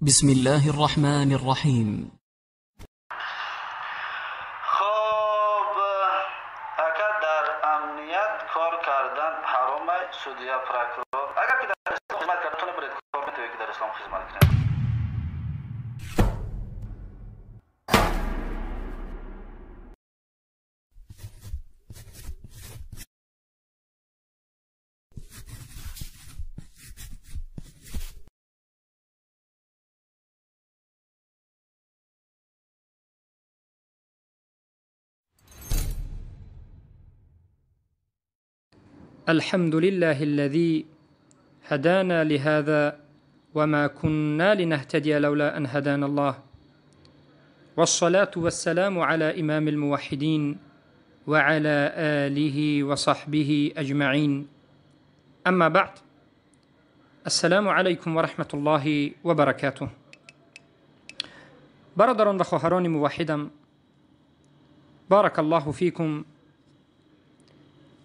بسم الله الرحمن الرحیم. خب اگر در امنیت کار کردن حرام سودیا پراکرور، اگر که در اسلام خدمت کردن برید کار میتونید که در اسلام خدمت کنید. الحمد لله الذي هدانا لهذا وما كنا لنهتدي لولا أن هدانا الله، والصلاة والسلام على إمام الموحدين وعلى آله وصحبه أجمعين، أما بعد، السلام عليكم ورحمة الله وبركاته. برادران و خواهران موحدم، بارك الله فيكم.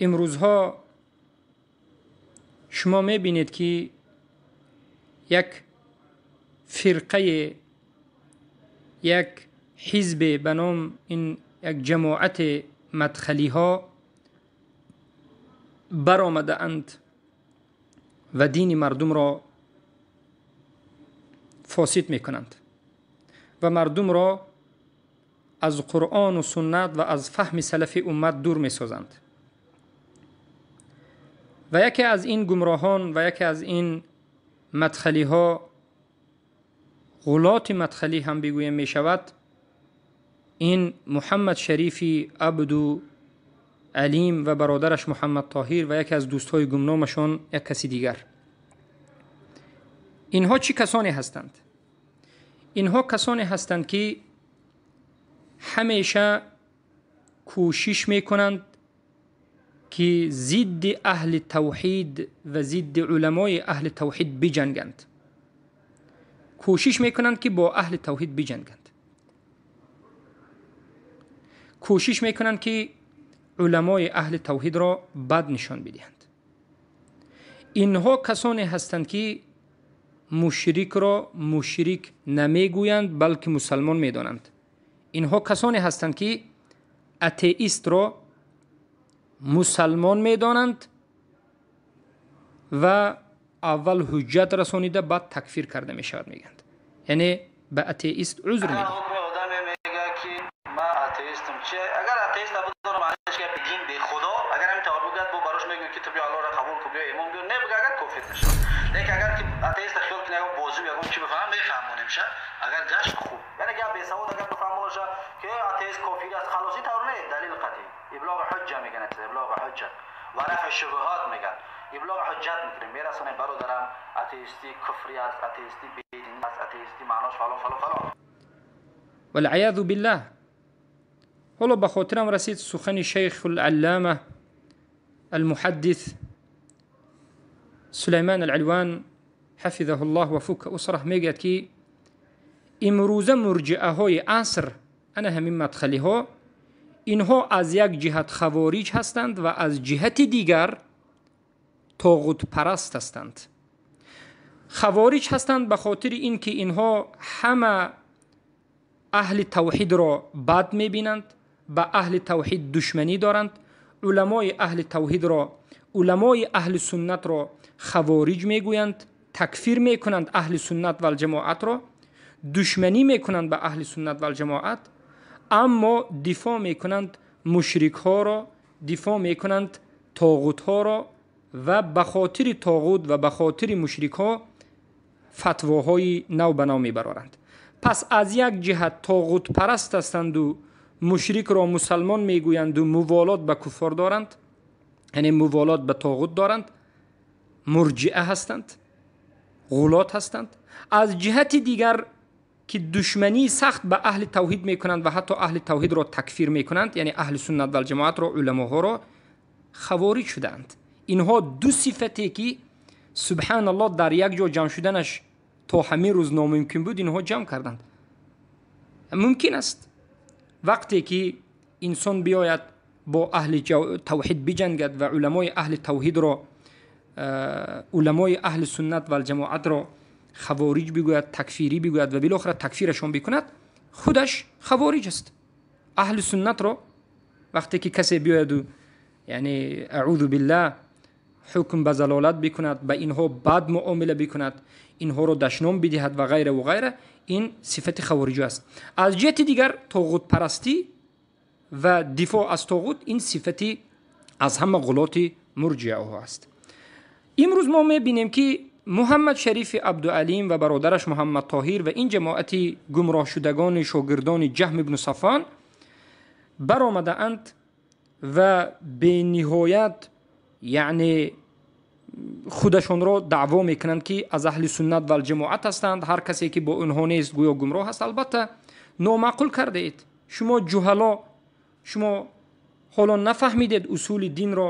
امروزها شما میبینید که یک فرقه، یک حزب به نام این یک جماعت مدخلی ها برآمده اند و دین مردم را فاسد میکنند و مردم را از قرآن و سنت و از فهم سلف امت دور میسازند. و یکی از این گمراهان و یکی از این مدخلی ها، غلات مدخلی هم بگویم می شود، این محمد شریفی عبدو علیم و برادرش محمد طاهر و یکی از دوستهای گمنامشان یک کسی دیگر. اینها چی کسانی هستند؟ اینها کسانی هستند که همیشه کوشش میکنند که ضد اهل توحید و ضد علمای اهل توحید بجنگند. کوشش میکنند که با اهل توحید بجنگند. کوشش میکنند که علمای اهل توحید را بد نشان بدهند. اینها کسانی هستند که مشرک را مشرک نمیگویند بلکه مسلمان میدانند. اینها کسانی هستند که اتئیست را مسلمان میدانند و اول حجت رسانیده بعد تکفیر کرده میشود میگند. یعنی به اتئیست عذر میده. حکم آدم میگه که من اتئیستم چه؟ اگر اتئیست نبود معنیش که دین به خدا، اگر همین طور بگه با براش میگه که تو بیا الله را قبول کن بیا ایمان بیار، نه بگه اگر کافر میشه. لیکن اگر که اتئیست خیال کنه بازی میگم چی بفهم میفهمونیم شه. اگر گشت خوب، یعنی گپ بیسواد اگر بفهمونه که اتئیست کافر است خلاصی طور نه، دلیل قطعی ابلاغ حجه میگن، ابلاغ حجه و رفع شبهات میگن، ابلاغ حجت میکنیم میرسونیم برادرم اتئیستی کفری است، اتئیستی بیدینی است، اتئیستی معناش فلان فلان فلان. والعیاذ بالله. حالا به خاطرم رسید سخن شیخ العلامه المحدث سلیمان العلوان حفظه الله و فک اسره، میگه که امروزه مرجئه های عصر، انا همین مدخلی ها، اینها از یک جهت خوارج هستند و از جهت دیگر طاغوت پرست هستند. خوارج هستند به خاطر اینکه اینها همه اهل توحید را بد میبینند، به اهل توحید دشمنی دارند، علمای اهل توحید را، علمای اهل سنت را خوارج میگویند، تکفیر میکنند اهل سنت و الجماعت را، دشمنی میکنند به اهل سنت و الجماعت، اما دفاع میکنند مشرک ها را، دفاع میکنند طاغوت ها را و به خاطر طاغوت و به خاطر مشرک ها فتواهای نو به نو میبرارند. پس از یک جهت طاغوت پرست هستند و مشرک را مسلمان میگویند و موالات به کفار دارند، یعنی موالات به طاغوت دارند، مرجئه هستند، غلات هستند. از جهت دیگر که دشمنی سخت به اهل توحید میکنند و حتی اهل توحید را تکفیر میکنند، یعنی اهل سنت و الجماعت را، علماها را، خوارج شدند. اینها دو صفتی که سبحان الله در یک جا جمع شدنش تا همین روز ناممکن بود، اینها جمع کردند. ممکن است وقتی که انسان بیاید با اهل توحید بجنگد و علمای اهل توحید را، علمای اهل سنت و الجماعت را хавориҷ бигӯяд, такфирӣ бигӯяд ва билохира такфирашон бикунад, худаш хавориҷ аст. Аҳли суннатро вақте ки касе биёяду, яъне аъузу биллаҳ, ҳукм ба залолат бикунад, ба инҳо бад муомила бикунад, инҳоро дашном бидиҳад ва ғайра ва ғайра, ин сифати хавориҷо аст. Аз ҷиҳати дигар тоғутпарастӣ ва дифоъ аз тоғут ин сифати аз ҳама ғулоти мурҷиаҳо аст. Имрӯз мо мебинем, ки Муҳаммад Шарифи Абдуалим ва бародараш Муҳаммад Тоҳир ва ин ҷамоати гумроҳшудагони шогирдони Ҷаҳм ибну Сафвон баромадаанд ва бениҳоят, яъне худашонро даъво мекунанд, ки аз аҳли суннат валҷамоат ҳастанд. Ҳар касе ки бо онҳо нест, гӯё гумроҳ аст. Албатта номаъқул кардаед. Шумо ҷуҳало, шумо ҳоло нафаҳмидед усули динро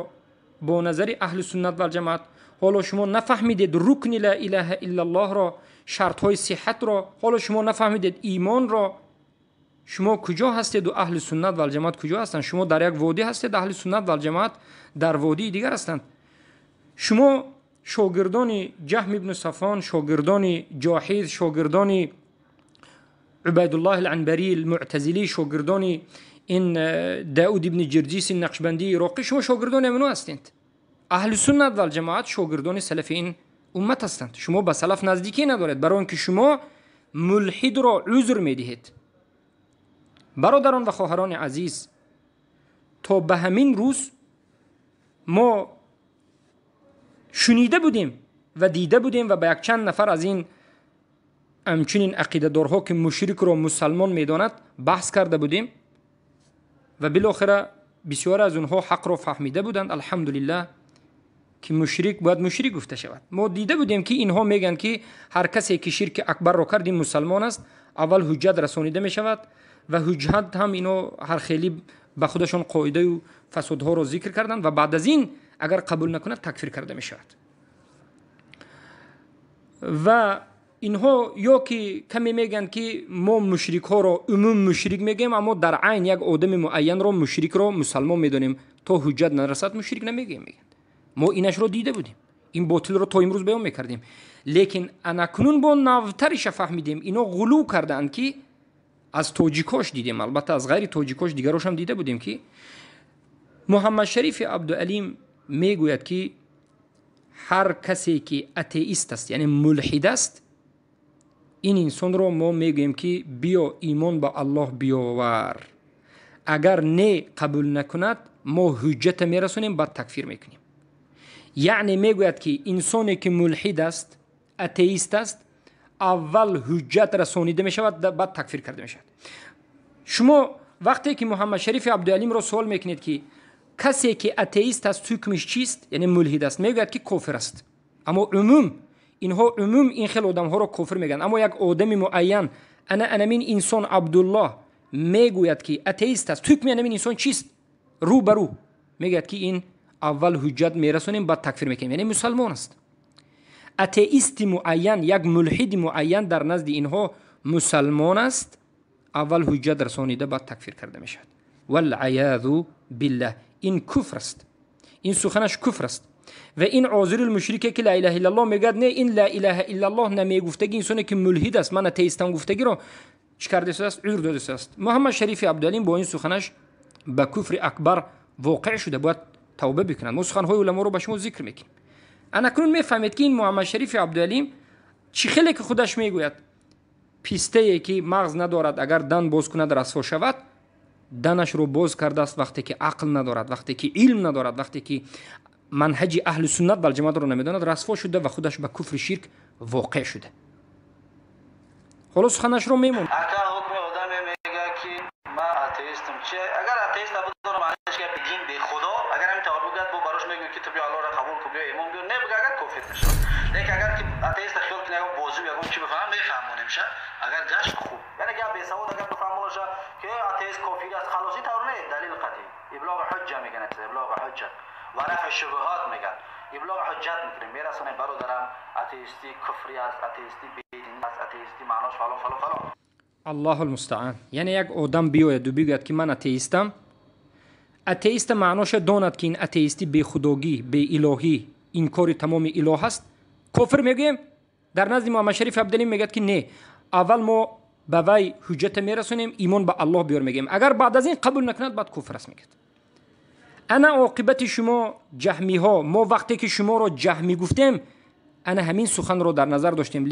бо назари аҳли суннат валҷамоат, ҳоло шумо нафаҳмидед рукни ла илаҳа иллаллоҳро, шартҳои сиҳатро, ҳоло шумо нафаҳмидед имонро. Шумо куҷо ҳастеду аҳли суннат валҷамоат куҷо ҳастанд? Шумо дар як водӣ ҳастед, аҳли суннат валҷамоат дар водии дигар ҳастанд. Шумо шогирдони Ҷаҳм ибну Сафвон, шогирдони Ҷоҳиз, шогирдони Убайдуллоҳ аланбарӣ алмуътазилӣ, шогирдони ин Дауд ибни Ҷирҷиси Нақшбандии Ироқӣ, шумо шогирдони амино ҳастед. Аҳли суннат валҷамоат шогирдони салафи ин уммат ҳастанд. Шумо ба салаф наздикӣ надоред, барои он ки шумо мулҳидро узр медиҳед. Бародарон ва хоҳарони азиз, то ба ҳамин рӯз мо шунида будем ва дида будем ва ба якчанд нафар аз ин ҳамчунин ақидадорҳо, ки мушрикро мусалмон медонад, баҳс карда будем ва билохира бисёре аз онҳо ҳақро фаҳмида буданд, алҳамдулиллаҳ, ки мушрик бояд мушрик гуфта шавад. Мо дида будем, ки инҳо мегӯянд, ки ҳар касе ки ширки акбарро кард, ин мусалмон аст. Аввал ҳуҷҷат расонида мешавад ва ҳуҷҷат ҳам ино ҳар хеле ба худашон қоидаю фасодҳоро зикр карданд ва баъд аз ин агар қабул накунад, такфир карда мешавад. Ва инҳо ё ки каме мегӯянд, ки мо мушрикҳоро умум мушрик мегӯем, аммо дар айн як одами муайянро мушрикро мусалмон медонем, то ҳуҷҷат нарасад, мушрик намегӯем, мегӯянд. Мо инашро дида будем, ин ботилро то имрӯз баён мекардем, лекин анакнун бо навтариша фаҳмидем, ино ғулув кардаанд, ки аз тоҷикош дидем, албатта аз ғайри тоҷикош дигарошам дида будем, ки Муҳаммад Шарифи Абдуалим мегӯяд, ки ҳар касе ки атеист аст, яъне мулҳид аст, ин инсонро мо мегӯем, ки биё, имон ба Аллоҳ биёвар. Агар не қабул накунад, мо ҳуҷҷата мерасонем, баъд такфир мекунем. Яъне мегӯяд, ки инсоне ки мулҳид аст, атеист аст, аввал ҳуҷҷат расонида мешавад, баъд такфир карда мешавад. Шумо вақте ки Муҳаммад Шарифи Абдуалимро суол мекунед, ки касе ки атеист аст, ҳукмиш чист, яъне мулҳид аст, мегӯяд, ки кофир аст. Аммо умум инҳо умум ин хел одамҳоро кофир мегӯянд, аммо як одами муайян, ана анамин инсон Абдуллоҳ мегӯяд, ки атеист аст, ҳукми анамин инсон чист? Рӯ ба рӯ мегӯяд, ки ин аввал ҳуҷҷат мерасонем, баъд такфир мекунем, яъне мусалмон аст. Атеисти муайян, як мулҳиди муайян дар назди инҳо мусалмон аст, аввал ҳуҷҷат расонида, баъд такфир карда мешавад. Валъаязу биллаҳ, ин куфр аст, ин суханаш куфр аст. Ва ин озири мушрике, ки ла илаҳа иллаллоҳ мегӯяд, не, ин ла илаҳа иллаллоҳ намегуфтаги инсоне ки мулҳид аст, ман атеистам гуфтагиро чӣ кардааст? Узр додааст. Муҳаммад Шарифи Абдуалим бо ин суханаш ба куфри акбар воқеъ шуда, бояд тавба бикунад. Мо суханҳои уламоро ба шумо зикр мекунем. Анакнун мефаҳмед, ки ин Муҳаммад Шарифи Абдуалим чӣ хеле ки худаш мегӯяд, пистае ки мағз надорад, агар дан боз кунад, расво шавад, данашро боз кардааст, вақте ки ақл надорад, вақте ки илм надорад, вақте ки манҳаҷи аҳли суннат валҷамоатро намедонад, расво шуда ва худаш ба куфри ширк воқеъ шуда. Ҳоло суханашро мемонад. Ака, ҳукми одаме мегӯяд, ки ман атеистам, чи? Агар атеист набудам, маънаш гапи дин бехудо, агар ҳамин тавр бигӯяд, бо барош мегӯем, ки ту биё, Аллоҳро қабул кун, биё, имон биёр. Не бигӯ, агар кофир мешавад. Лекин агар ки атеиста хиёл кунад, ягон бозӣ, ягон чи бифаҳмам, мефаҳмонемша. Агар гашт, хуб, яъне гап бесавод агар бифаҳмонаша, ки атеист кофир аст, халос, ин тавр не. Далил қатъӣ, иблоғи ҳуҷҷа мегӯянд, иблоғи ҳуҷҷа ва рафъи шубҳот мегӯянд, иблоғи ҳуҷҷат мекунем, мерасонем: бародарам, атеистӣ куфрӣ аст, атеистӣ бединӣ аст, атеистӣ маънош фалон, фалон, фалон. Аллоҳу лмустаан. Яъне як одам биёяду бигӯяд, ки ман атеистам, атеиста маъноша донад, ки ин атеистӣ бехудогӣ, беилоҳӣ, инкори тамоми илоҳ аст, кофир мегӯем. Дар назди Муҳаммад Шариф Абдалим мегӯяд, ки не, аввал мо ба вай ҳуҷҷата мерасонем, имон ба Аллоҳ биёр мегӯем, агар баъд аз ин қабул накунад, баъд куфр аст мегӯяд. Ана оқибати шумо ҷаҳмиҳо. Мо вақте ки шуморо ҷаҳмӣ гуфтем, ана ҳамин суханро дар назар доштем,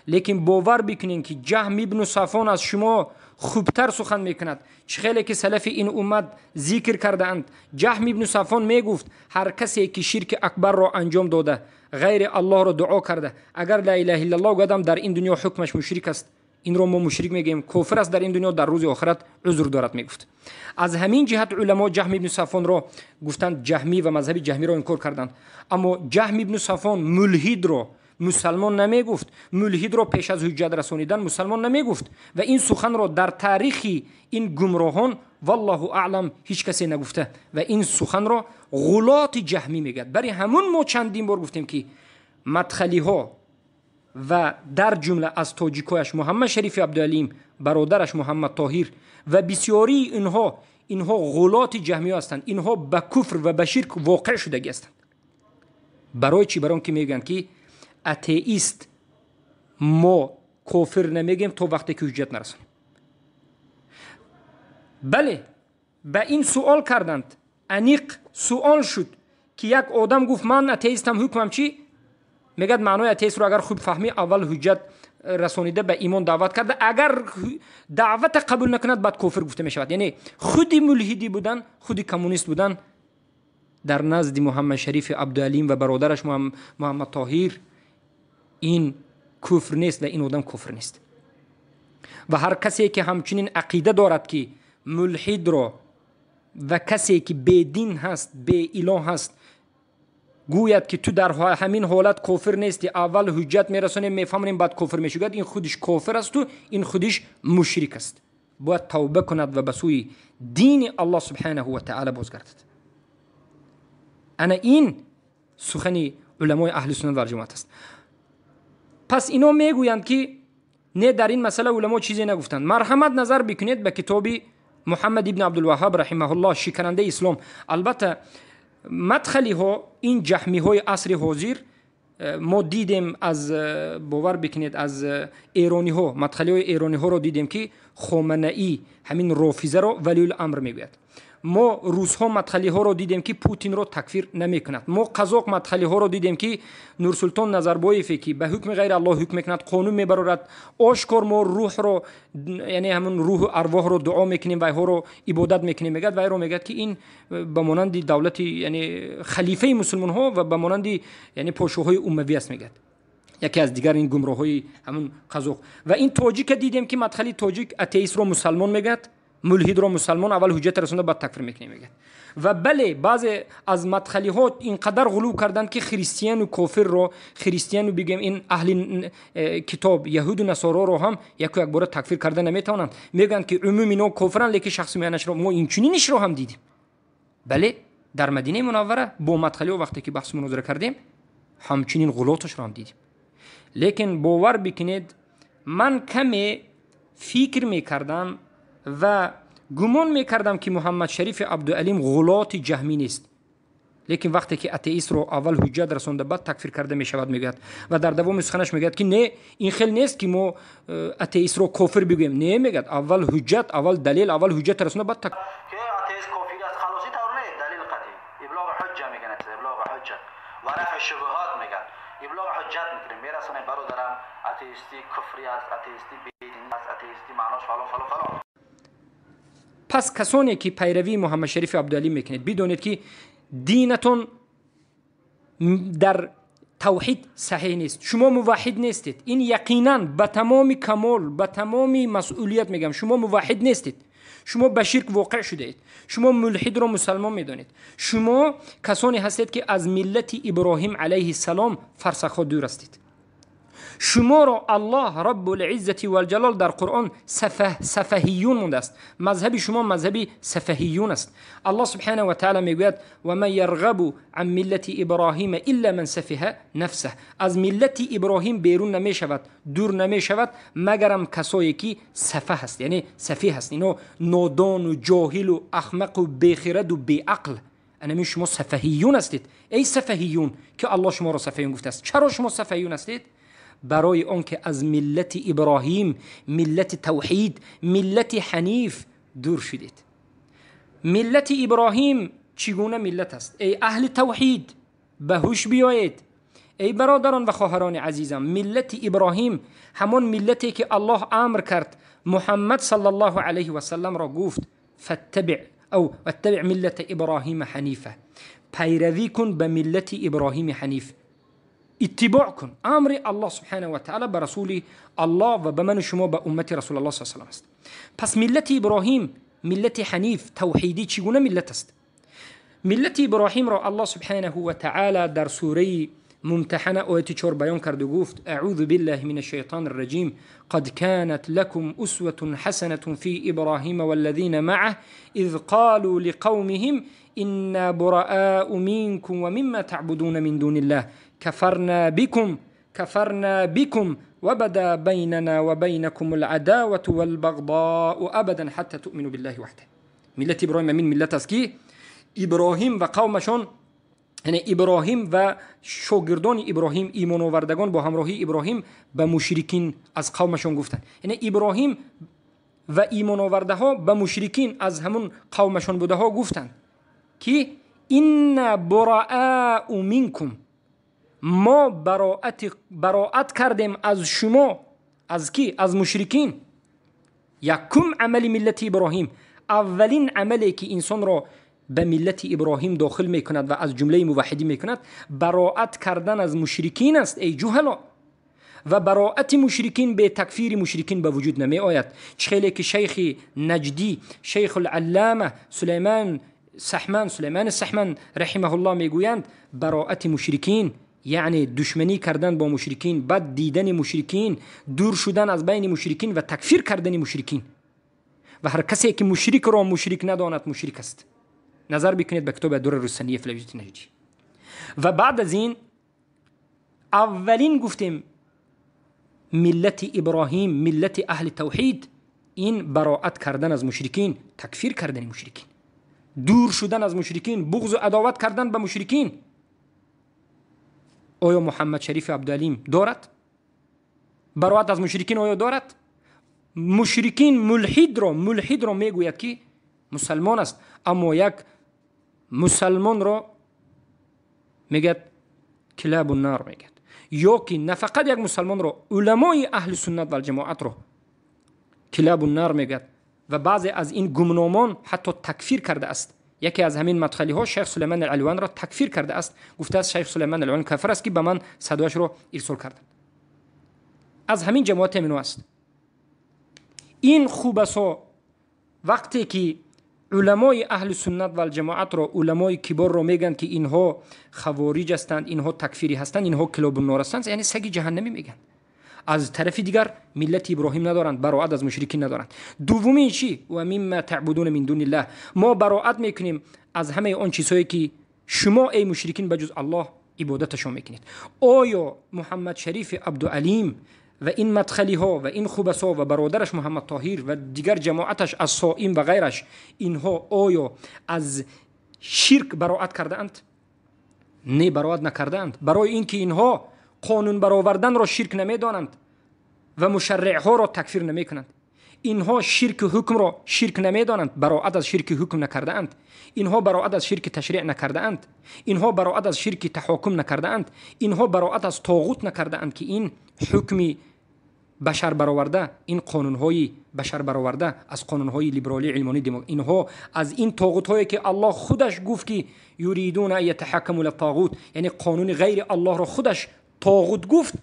лекин бовар бикунем, ки Ҷаҳм ибну Сафон аз шумо хубтар сухан мекунад. Чӣ хеле ки салафи ин уммат зикр кардаанд, Ҷаҳм ибну Сафон мегуфт: ҳар касе ки ширки акбарро анҷом дода, ғайри Аллоҳро дуо карда, агар ла илаҳа иллаллоҳ гӯядам, дар ин дунё ҳукмаш мушрик аст. Инро мо мушрик мегӯем, кофир аст дар ин дунё, дар рӯзи охират узр дорад, мегуфт. Аз ҳамин ҷиҳат уламо Ҷаҳм ибну Сафонро гуфтанд ҷаҳмӣ ва мазҳаби ҷаҳмиро инкор карданд. Аммо Ҷаҳм ибну Сафон мулҳидро мусалмон намегуфт, мулҳидро пеш аз ҳуҷҷат расонидан мусалмон намегуфт ва ин суханро дар таърихи ин гумроҳон, валлоҳу аълам, ҳеҷ касе нагуфта ва ин суханро ғулоти ҷаҳмӣ мегӯяд. Барои ҳамун мо чандин бор гуфтем, ки мадхалиҳо ва дар ҷумла аз тоҷикояш Муҳаммад Шарифи Абдуалим, бародараш Муҳаммад Тоҳир ва бисёрии инҳо ғулоти ҷаҳмиҳо ҳастанд. Инҳо ба куфр ва ба ширк воқеъ шудагӣ ҳастанд. Барои чӣ? Барои он ки мегӯянд, ки атеист мо кофир намегӯем, то вақте ки ҳуҷҷат нарасонем. Бале, ба ин суол карданд, аниқ суол шуд, ки як одам гуфт: ман атеистам, ҳукмам чӣ? Мегӯяд: маънои атеистро агар хуб фаҳмӣ, аввал ҳуҷҷат расонида, ба имон даъват карда, агар даъвата қабул накунад, баъд кофир гуфта мешавад. Яъне худи мулҳидӣ будан, худи коммунист будан дар назди Муҳаммад Шарифи Абдуалим ва бародараш Муҳаммад Тоҳир ин куфр нест ва ин одам куфр нест. Ва ҳар касе ки ҳамчунин ақида дорад, ки мулҳидро ва касе ки бедин ҳаст, беилоҳ ҳаст, гӯяд, ки ту дар ҳамин ҳолат кофир нестӣ, аввал ҳуҷҷат мерасонем, мефаҳмонем, баъд кофир мешавад, ин худиш кофир асту ин худиш мушрик аст. Бояд тавба кунад ва ба сӯи дини Аллоҳ субҳанаҳу ва таъала бозгардад. Ана ин сухани уламои аҳли суннат вал ҷамоат аст. Пас ино мегӯянд, ки не, дар ин масъала уламо чизе нагуфтанд. Марҳамат, назар бикунед ба китоби Муҳаммад ибн Абдулваҳҳаб раҳимаҳуллоҳ, шиканандаи ислом. Албатта, мадхалиҳо, ин ҷаҳмиҳои асри ҳозир, мо дидем аз, бовар бикунед, аз эрониҳо, мадхалиҳои эрониҳоро дидем, ки Хоманаӣ ҳамин рофизаро валиюламр мегӯяд. Мо русҳо мадхалиҳоро дидем, ки Путинро такфир намекунад. Мо қазоқ мадхалиҳоро дидем, ки Нурсултон Назарбоеве, ки ба ҳукми ғайри Аллоҳ ҳукм мекунад, қонун мебарорад ошкор, мо рӯҳро, яъне ҳамун рӯҳу арвоҳро дуо мекунем, вайҳоро ибодат мекунем, мегӯяд. Вайро мегӯяд, ки ин ба монанди давлати, яъне халифаи мусулмонҳо ва ба монанди, яъне подшоҳҳои умавӣ аст, мегӯяд. Яке аз дигар ин гумроҳҳои ҳамун қазоқ. Ва ин тоҷика дидем, ки мадхали тоҷик атеистро мусалмон мегӯяд, мулҳидро мусалмон, аввал ҳуҷҷат расонда, баъд такфир мекунем, мегӯяд. Ва бале, баъзе аз мадхалиҳо ин қадар ғулув карданд, ки христиану кофирро, христиану бигӯем ин аҳли китоб, яҳуду насороро ҳам яку якбора такфир карда наметавонанд. Мегӯянд, ки умум ино кофиранд, лекин шахси муайянашро. Мо инчунинишро ҳам дидем. Бале, дар Мадинаи Мунаввара бо мадхалиҳо вақте ки баҳсу мунозира кардем, ҳамчунин ғулоташро ҳам дидем. Лекин бовар бикунед, ман каме фикр мекардам ва гумон мекардам, ки Муҳаммад Шарифи Абдуалим ғулоти ҷаҳмӣ нест. Лекин вақте ки атеистро аввал ҳуҷҷат расонда, баъд такфир карда мешавад, мегӯяд ва дар давоми суханаш мегӯяд, ки не, ин хел нест, ки мо атеистро кофир бигӯем. Не, мегӯяд, аввал ҳуҷҷат, аввал далел, аввал ҳуҷҷат расонда, баъд ки атеист кофир аст, халоси тавр не, далил қатъи иблоғ ҳуҷҷа мегӯянд, иблоғ ҳуҷҷа ва рафъи шубҳот мегӯянд. Иблоғ ҳуҷҷат мекунем, мерасонем: бародарам, атеистӣ куфрӣ аст, атеистӣ бединӣ аст, атеистӣ маънош фалон, фалон, фалон. Пас касоне ки пайравии Муҳаммад Шарифи Абдуалим мекунед, бидонед, ки динатон дар тавҳид саҳеҳ нест, шумо муваҳҳид нестед. Ин яқинан ба тамоми камол, ба тамоми масъулият мегӯям: шумо муваҳҳид нестед, шумо ба ширк воқеъ шудаед, шумо мулҳидро мусалмон медонед, шумо касоне ҳастед, ки аз миллати Иброҳим алайҳи салом фарсахҳо дур ҳастед. Шуморо Аллоҳ Раббулиззати валҷалол дар Қуръон сафаҳиюн мондааст. Мазҳаби шумо мазҳаби сафаҳиюн аст. Аллоҳ субҳанаҳу ва таъала мегӯяд: ва ман ярғабу ан миллати Иброҳима илла ман сафиҳа нафсаҳ. Аз миллати Иброҳим берун намешавад, дур намешавад, магарам касое ки сафаҳ аст, яъне сафиҳ аст. Ино нодону ҷоҳилу ахмақу бехираду беақл. Анамин шумо сафаҳиюн ҳастед, эй сафаҳиюн, ки Аллоҳ шуморо сафаҳиюн гуфтааст. Чаро шумо сафаҳиюн ҳастед? Барои он ки аз миллати Иброҳим, миллати тавҳид, миллати ҳаниф дур шудед. Миллати Иброҳим чӣ гуна миллат аст? Эй аҳли тавҳид, ба ҳуш биёед. Эй бародарон ва хоҳарони азизам, миллати Иброҳим ҳамон миллате ки Аллоҳ амр кард Муҳаммад саллаллоҳу алайҳи васалламро гуфт: фаттабиъ ав ваттабиъ миллата Иброҳима ҳанифа, пайравӣ кун ба миллати Иброҳими ҳаниф, иттибоъ кун. Амри Аллоҳ субҳанаҳу ва таъала ба расули Аллоҳ ва ба ману шумо, ба уммати Расулаллоҳ саллаллоҳу алайҳи васаллам аст. Пас миллати Иброҳим, миллати ҳаниф, тавҳидӣ чӣ гуна миллат аст? Миллати Иброҳимро Аллоҳ субҳанаҳу ва таъала дар сураи ممتحنة آية 4 بیان کرد و گفت: اعوذ بالله من الشیطان الرجیم، قد كانت لكم أسوة حسنة في إبراهيم والذين معه إذ قالوا لقومهم إنا براء منكم ومما تعبدون من دون الله كفرنا بكم وبدا بيننا وبينكم العداوة والبغضاء أبدا حتى تؤمنوا بالله وحده. ملت إبراهيم من ملت است که ابراهیم و قومشون، یعنی ابراهیم و شاگردان ابراهیم، ایمان آوردگان با همراهی ابراهیم به مشرکین از قومشون گفتند. یعنی ابراهیم و ایمان آورده ها به مشرکین از همون قومشون بوده ها گفتند که إنا براء منكم، ما براءت کردیم از شما. از کی؟ از مشرکین. یکم عمل ملت ابراهیم، اولین عملی که انسان را به ملت ابراهیم داخل میکند و از جمله موحدی میکند، براءت کردن از مشرکین است ای جهلا. و براءت مشرکین به تکفیر مشرکین به وجود نمی آید. خیلی که شیخ نجدی، شیخ العلامه سلیمان سحمان رحمه الله میگویند، براءت مشرکین یعنی دشمنی کردن با مشرکین، بد دیدن مشرکین، دور شدن از بین مشرکین و تکفیر کردن مشرکین. و هر کسی که مشرک را مشرک نداند مشرک است. نظر بکنید به کتاب دور رسانیه فلوجیت نجدی. و بعد از این اولین گفتیم ملت ابراهیم، ملت اهل توحید، این براءت کردن از مشرکین، تکفیر کردن مشرکین، دور شدن از مشرکین، بغض و عداوت کردن به مشرکین. آیا محمد شریف عبدالعلیم دارد؟ براءت از مشرکین آیا دارد؟ مشرکین ملحد را میگوید که مسلمان است، اما یک مسلمان را میگه کلاب النار میگه، یا که نه فقط یک مسلمان را، علمای اهل سنت و الجماعت را کلاب النار میگه و بعضی از این گمنامان حتی تکفیر کرده است. یکی از همین مدخلی ها شیخ سلیمان العلوان را تکفیر کرده است، گفته است شیخ سلیمان العلوان کافر است که به من صدایش را ارسال کردند. از همین جماعت منو است. این خوب است وقتی که علمای اهل سنت و الجماعت را، علمای کبار را میگن که اینها خوارج هستند، اینها تکفیری هستند، اینها کلاب النار هستند، یعنی سگ جهنمی میگن. از طرف دیگر ملت ابراهیم ندارند، براءت از مشرکین ندارند. دومی چی؟ و مما تعبدون من دون الله، ما براءت میکنیم از همه آن چیزهایی که شما ای مشرکین بجز الله عبادتشان میکنید. آیا محمد شریف عبدالعلیم و این مدخلی ها و این خوبس ها و برادرش محمد طاهر و دیگر جماعتش از صائم و غیرش، اینها آیا از شرک براءت کرده اند؟ نه، براءت نکرده اند. برای اینکه اینها قانون برآوردن را شرک نمیدانند و مشرع ها را تکفیر نمیکنند. اینها شرک حکم را شرک نمیدانند، براءت از شرک حکم نکرده اند. اینها براءت از شرک تشریع نکرده اند. اینها براءت از شرک تحاکم نکرده اند. اینها براءت از طاغوت نکرده اند که این حکم بشر برآورده، این قانون‌های بشر برآورده از قانون‌های لیبرالی علمانی دموکراسی، اینها از این طاغوت‌هایی که الله خودش گفت که یریدون ان یتحکموا للطاغوت، یعنی قانون غیر الله را خودش طاغوت گفت،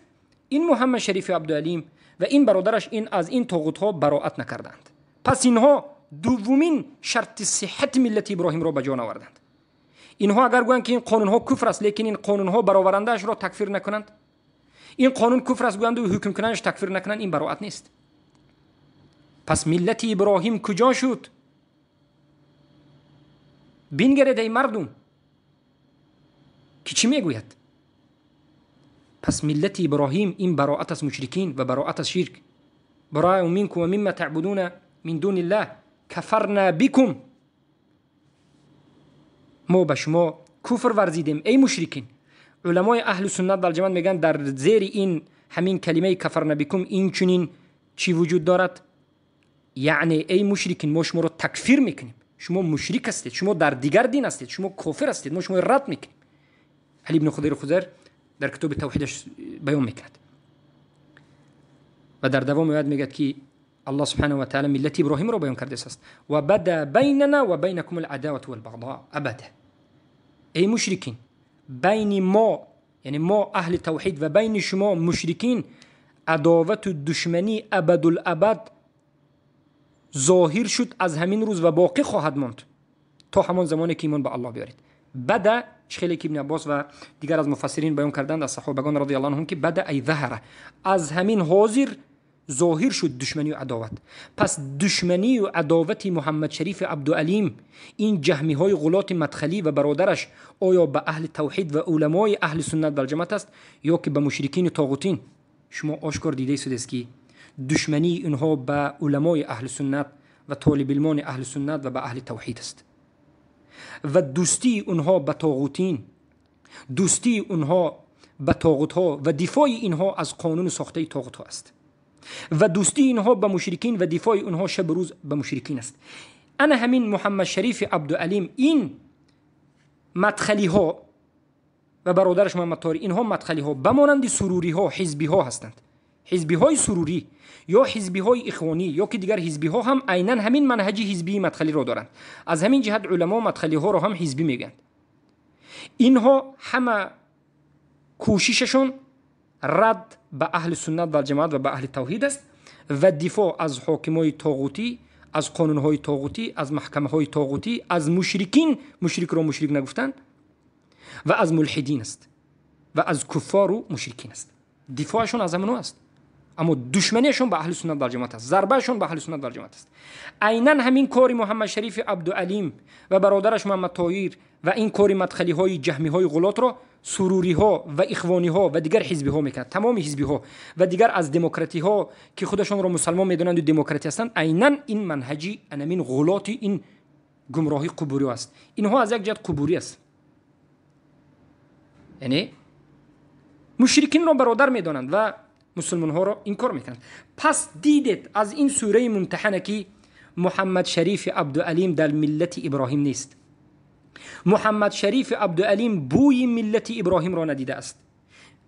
این محمد شریف عبدالعلیم و این برادرش این از این طاغوت‌ها براءت نکردند. پس اینها دومین شرط صحت ملت ابراهیم را به جان آوردند. اینها اگر گویند که این قانون‌ها کفر است، لیکن این قانون‌ها برآورنده‌اش را تکفیر نکنند، این قانون کفر است گویند و حکم کنندش تکفیر نکنند، این براءت نیست. پس ملت ابراهیم کجا شد؟ بنگرید ای مردم که چی میگوید. پس ملت ابراهیم این براءت از مشرکین و براءت از شرک. براء منکم و مما تعبدون من دون الله کفرنا بكم، ما به شما کفر ورزیدیم ای مشرکین. علمای اهل سنت و الجماعت میگن در زیر این ҳамин калимаи кафарна бикум инчунин чӣ вуҷуд дорад? Яъне эй мушрикин, мо шуморо такфир мекунем, шумо мушрик ҳастед, шумо дар дигар дин ҳастед, шумо кофир ҳастед, мо шуморо рад мекунем. Али ибн Худайр Хузайр дар китоби тавҳидаш баён мекунад ва дар давоми оят мегӯяд, ки аллоҳ субҳанаҳу ва таъала миллати иброҳимро баён кардааст: ва бада байнана ва байнакум алъадавату валбағдо абада. Эй мушрикин, байни мо, яъне мо аҳли тавҳид, ва байни шумо мушрикин адовату душманӣ абадулабад зоҳир шуд аз ҳамин рӯз ва боқӣ хоҳад монд то ҳамон замоне ки имон ба аллоҳ биёред. Бада чӣ хеле ки ибни Аббос ва дигар аз муфассирин баён карданд аз саҳобагон радиаллоҳу анҳум, ки бада ай заҳара, аз ҳамин ҳозир зоҳир шуд душманию адоват. Пас душманию адовати Муҳаммад Шарифи Абдуалим, ин ҷаҳмиҳои ғулоти мадхалӣ ва бародараш, оё ба аҳли тавҳид ва уламои аҳли суннат валҷамоат аст ё ки ба мушрикини тоғутин? Шумо ошкор дида истодед, ки душмании инҳо ба уламои аҳли суннат ва толибилмони аҳли суннат ва ба аҳли тавҳид аст ва дӯстии онҳо ба тоғутин, дӯстии онҳо ба тоғутҳо ва дифои инҳо аз қонуни сохтаи тоғутҳо аст ва дӯстии инҳо ба мушрикин ва дифои онҳо шабу рӯз ба мушрикин аст. Ана ҳамин Муҳаммад Шарифи Абдуалим, ин мадхалиҳо ва бародараш Муҳаммад Тори, инҳо мадхалиҳо ба монанди суруриҳо ҳизбиҳо ҳастанд. Ҳизбиҳои сурурӣ ё ҳизбиҳои ихвонӣ ё ки дигар ҳизбиҳо ҳам айнан ҳамин манҳаҷи ҳизбии мадхалиро доранд. Аз ҳамин ҷиҳат уламо мадхалиҳоро ҳам ҳизбӣ мегӯянд. Инҳо ҳама кӯшишашон рад ба аҳли суннат валҷамоат ва ба аҳли тавҳид аст ва дифоъ аз ҳокимои тоғутӣ, аз қонунҳои тоғутӣ, аз маҳкамаҳои тоғутӣ, аз мушрикин, мушрикро мушрик нагуфтанд, ва аз мулҳидин аст ва аз куффору мушрикин аст. Дифоъашон аз ҳамонҳо аст, аммо душманиашон ба аҳли суннат валҷамоат аст, зарбаашон ба аҳли суннат валҷамоат аст. Айнан ҳамин кори Муҳаммад Шарифи Абдуалим ва бародараш Муҳаммад Тоир ва ин кори мадхалиҳои ҷаҳмиҳои ғулотро суруриҳо ва ихвониҳо ва дигар ҳизбиҳо мекунанд. Тамоми ҳизбиҳо ва дигар аз демократиҳо ки худашонро мусалмон медонанду демократӣ ҳастанд, айнан ин манҳаҷи анамин ғулоти ин гумроҳи қубуриҳо аст. Инҳо аз як ҷиҳат қубурӣ аст, яъне мушрикинро бародар медонанд ва мусулмонҳоро инкор мекунанд. Пас дидед аз ин сураи мумтаҳана, ки Муҳаммад Шарифи Абдуалим дар миллати Иброҳим нест. Муҳаммад Шарифи Абдуалим бӯи миллати Иброҳимро надидааст.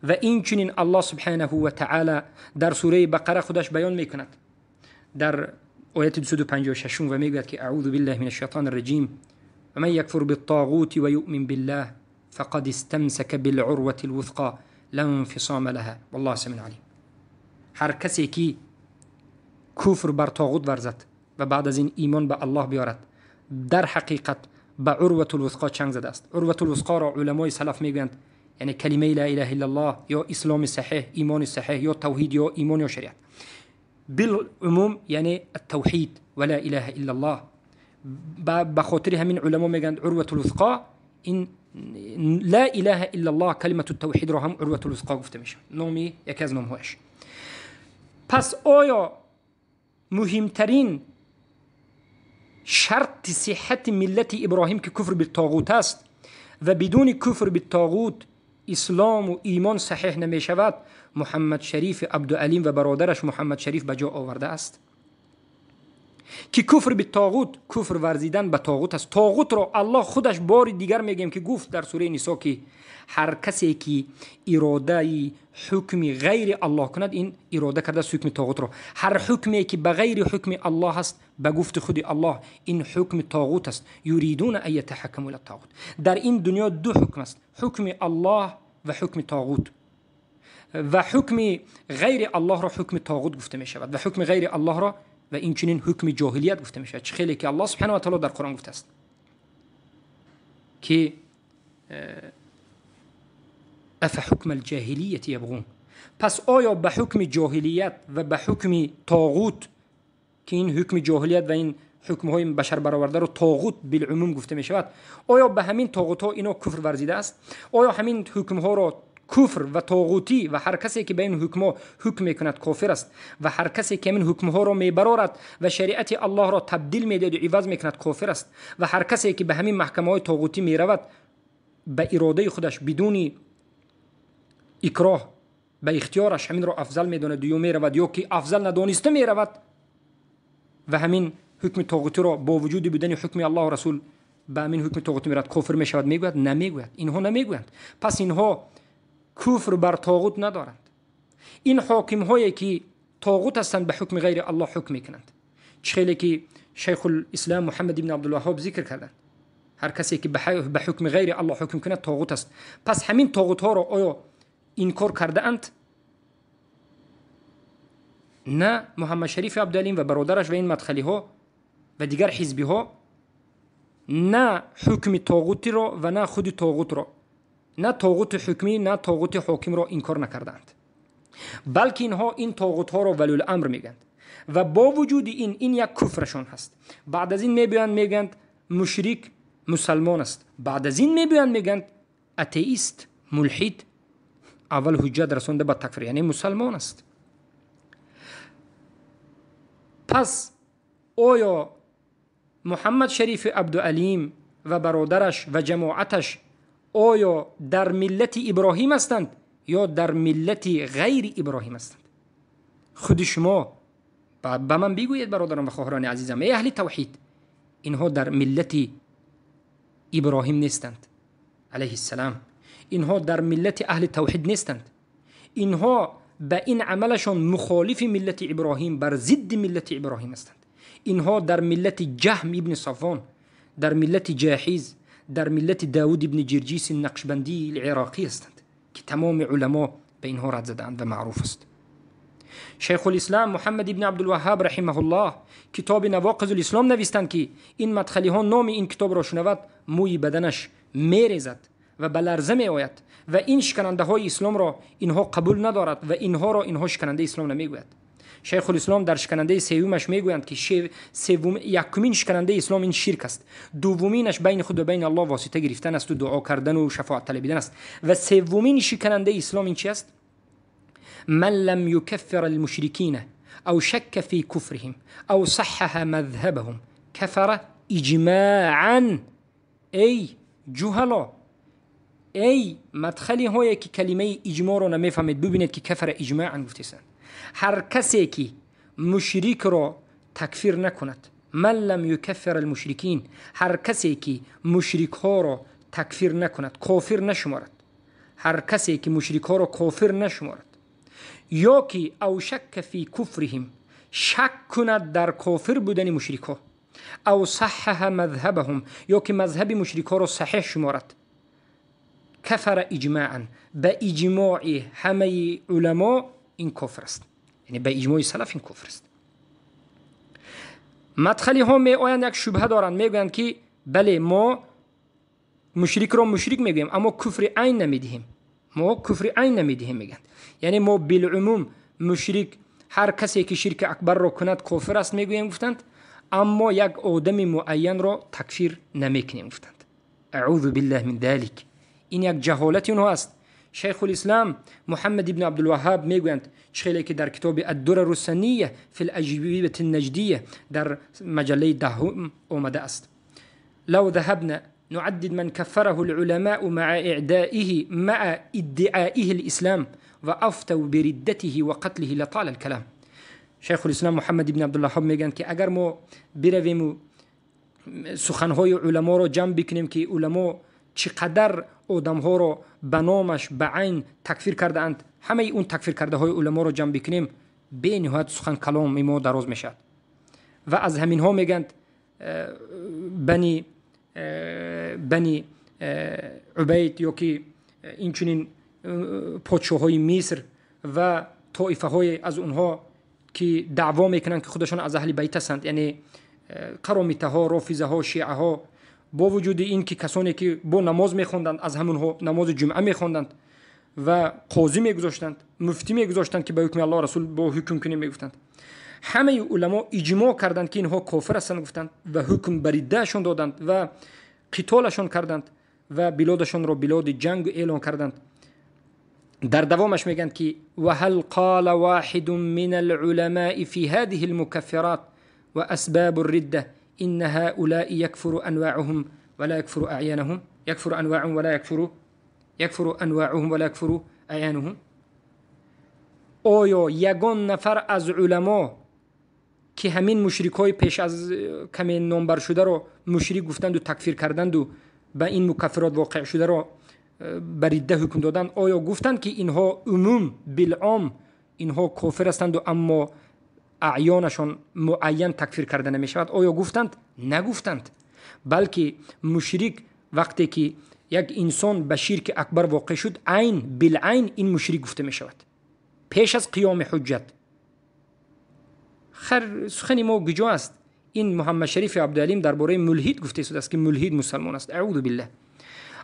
Ва инчунин Аллоҳ субҳанаҳу ва таъала дар сураи Бақара худаш баён мекунад дар ояти 256 ва мегӯяд, ки аъузу биллаҳи мин ашшайтони рраҷим ва ман якфур биттоғути ва юъмин биллаҳ фақад истамсака билъурвати лвусқа ла инфисома лаҳа валлоҳу самиун алим. Ҳар касе ки куфр бар тоғут варзад ва баъд аз ин имон ба Аллоҳ биёрад, дар ҳақиқат ба урватулвусқо чанг задааст. Урватулвусқоро уламои салаф мегӯянд, яъне калимаи ла илаҳа иллаллоҳ ё исломи саҳеҳ, имони саҳеҳ ё тавҳид ё имон ё шариат билумум, яъне аттавҳид ва ла илаҳа иллаллоҳ. Ба хотири ҳамин уламо мегӯянд урватулвусқо ин ла илаҳа иллаллоҳ, калимату тавҳидро ҳам урватулвусқо гуфта мешавад, номи яке аз номҳояш. Пас оё муҳимтарин шарти сиҳати миллати Иброҳим, ки куфр биттоғут аст ва бидуни куфр биттоғут ислому имон саҳеҳ намешавад, Муҳаммад Шарифи Абдуалим ва бародараш Муҳаммад Шариф ба ҷо овардааст, ки куфр биттоғут куфр варзидан ба тоғут аст. Тоғутро Аллоҳ худаш бори дигар мегӯем, ки гуфт дар сураи Нисо, ки ҳар касе ки иродаи ҳукми ғайри Аллоҳ кунад, ин ирода кардааст ҳукми тоғутро. Ҳар ҳукме ки ба ғайри ҳукми Аллоҳ аст, ба гуфти худи Аллоҳ ин ҳукми тоғут аст. Юридуна ан ятаҳаккаму ила тоғут. Дар ин дунё ду ҳукм аст: ҳукми Аллоҳ ва ҳукми тоғут. Ва ҳукми ғайри Аллоҳро ҳукми тоғут гуфта мешавад ва ҳукми ғайри Аллоҳро ва инчунин ҳукми ҷоҳилият гуфта мешавад. Чӣ хеле ки Аллоҳ субҳанаҳу ва таъало дар Қуръон гуфтааст, ки афа ҳукма алҷоҳилияти ябғун. Пас оё ба ҳукми ҷоҳилият ва ба ҳукми тоғут, ки ин ҳукми ҷоҳилият ва ин ҳукмҳои башарбаровардаро тоғут билумум гуфта мешавад, оё ба ҳамин тоғутҳо ино куфр варзидааст? Оё ҳамин ҳукмҳоро куфр ва тоғутӣ ва ҳар касе ки ба ин ҳукмҳо ҳукм мекунад кофир аст ва ҳар касе ки ҳамин ҳукмҳоро мебарорад ва шариати Аллоҳро табдил медиҳад ва иваз мекунад кофир аст ва ҳар касе ки ба ҳамин маҳкамаҳои тоғутӣ меравад ба иродаи худаш бидуни икроҳ ба ихтиёраш ҳаминро афзал медонад ё меравад, ё ки афзал надониста меравад ва ҳамин ҳукми тоғутиро бо вуҷуди будани ҳукми Аллоҳу Расул ба ҳамин ҳукми тоғутӣ меравад, кофир мешавад, мегӯяд? Намегӯяд. Инҳо намегӯянд. Пас инҳо куфр бар тоғут надоранд. Ин ҳокимҳое ки тоғут ҳастанд ба ҳукми ғайри Аллоҳ ҳукм мекунанд. Чӣ хеле ки Шайхулислом Муҳаммад ибн Абдулваҳҳоб зикр карданд, ҳар касе ки ба ҳукми ғайри Аллоҳ ҳукм кунад тоғут аст. Пас ҳамин тоғутҳоро оё инкор кардаанд? На Муҳаммад Шариф Абдуалим ва бародараш ва ин мадхалиҳо ва дигар ҳизбиҳо на ҳукми тоғутиро ва на худи тоғутро, на тоғути ҳукмӣ, на тоғути ҳокимро инкор накардаанд, балки инҳо ин тоғутҳоро валиуламр мегӯянд ва бо вуҷуди ин як куфрашон ҳаст. Баъд аз ин мебиёянд мегӯянд мушрик мусалмон аст. Баъд аз ин мебиёянд мегӯянд атеист, мулҳид, аввал ҳуҷҷат расонда ба такфир, яъне мусалмон аст. Пас оё Муҳаммад Шарифи Абдуалим ва бародараш ва ҷамоаташ оё дар миллати Иброҳим ҳастанд ё дар миллати ғайри Иброҳим ҳастанд? Худи шумо ба ман бигӯед, бародарон ва хоҳарони азизам, эй аҳли тавҳид, инҳо дар миллати Иброҳим нестанд алайҳиссалам, инҳо дар миллати аҳли тавҳид нестанд. Инҳо ба ин амалашон мухолифи миллати Иброҳим, бар зидди миллати Иброҳим ҳастанд. Инҳо дар миллати Ҷаҳм ибни Сафвон, дар миллати Ҷоҳиз, дар миллати Давуд ибни Ҷирҷиси Нақшбандии Ироқӣ ҳастанд ки тамоми уламо ба инҳо рад задаанд ва маъруф аст. Шайхулислом Муҳаммад ибни Абдулваҳҳоб раҳимаҳуллоҳ китоби Навоқизулислом навистанд ки ин мадхалиҳо номи ин китобро шунавад мӯи баданаш мерезад ва ба ларза меояд ва ин шиканандаҳои исломро инҳо қабул надорад ва инҳоро инҳо шиканандаи ислом намегӯяд. Шайхулислом дар шиканандаи сеюмаш мегӯянд ки якумин шиканандаи ислом ин ширк аст, дуввуминаш байни худ ва байни Аллоҳ восита гирифтан асту дуо кардану шафоат талабидан аст ва севумин шиканандаи ислом ин чи аст? من لم يكفر المشركين أو شك في كفرهم أو صحح مذهبهم كفر إجماعا. ای جهلا، ای مدخلی هایی که کلمه اجماع رو نمیفهمید، ببینید که کفر اجماعا گفتیسند. هر کسی که مشرک را تکفیر نکند، من لم یکفر المشرکین، هر کسی که مشرک ها را تکفیر نکند، کافر نشمارد، هر کسی که مشرک ها را کافر نشمارد یا که او شک فی کفرهم، شک کند در کافر بودن مشرک ها، او صحح مذهبهم، یا که مذهب مشرک ها را صحیح شمارد، کفر اجماعا، به اجماع همه علما این کفر است، یعنی به اجماع سلف این کفر است. مدخلی ها می آیند یک شبهه دارند، میگویند که بله ما مشرک را مشرک میگوییم اما کفر عین نمیدهیم، ما کفر عین نمیدهیم میگند، یعنی ما بالعموم مشرک هر کسی که شرک اکبر را کند کافر است میگوییم گفتند، اما یک آدم معین را تکفیر نمیکنیم گفتند. اعوذ بالله من ذلک. این یک جهالت اونها است. شیخ الاسلام محمد ابن عبدالوهاب میگویند چخیلی که در کتاب الدرر السنیه فی الاجوبه النجدیه در مجله دهم آمده است: لو ذهبنا نعدد من كفره العلماء مع اعدائه مع ادعائه الاسلام وافتوا بردته وقتله لطال الكلام. شیخ الاسلام محمد ابن عبدالوهاب میگن که اگر ما برویم و سخنهای علما را جمع بکنیم که علما چقدر آدمها را به نامش به عین تکفیر کرده اند، همه اون تکفیر کرده های علما را جمع بکنیم به نهایت سخن کلام ما دراز میشد. و از همین ها میگند بنی عبید یا که اینچنین پادشاه‌های مصر و طایفه های از اونها که دعوا میکنند که خودشان از اهل بیت هستند، یعنی قرامیته ها، رافضه ها، شیعه ها، با وجود این که کسانی که با نماز میخوندند از همونها نماز جمعه میخوندند و قاضی میگذاشتند، مفتی میگذاشتند که به حکم الله رسول با حکم کنیم میگفتند، همه علما اجماع کردند که اینها کافر هستند گفتند و حکم بریدهشان دادند و قتالشان کردند و بلادشان را بلاد جنگ اعلان کردند. در دوامش میگن که وهل قال واحد من العلماء في هذه المكفرات واسباب الرده إن هؤلاء يكفر أنواعهم ولا يكفر أعيانهم، يكفر أنواعهم ولا يكفر، يكفر أنواعهم ولا يكفر أعيانهم. Оё ягон нафар аз уламо ки ҳамин мушрикҳои пеш аз каме номбаршударо мушрик гуфтанду такфир карданду ба ин мукаффирот воқеъ шударо ба ридда ҳукм доданд, оё гуфтанд ки инҳо умум билом инҳо кофир ҳастанду аммо аъёнашон муайян такфир карда намешавад? Оё гуфтанд? Нагуфтанд. Балки мушрик вақте ки як инсон ба ширки акбар воқеъ шуд, айн билайн ин мушрик гуфта мешавад пеш аз қиёми ҳуҷҷат. Сухани мо куҷо аст? Ин Муҳаммад Шарифи Абдуалим дар бораи мулҳид гуфта истодааст ки мулҳид мусалмон аст. Аъузу биллаҳ.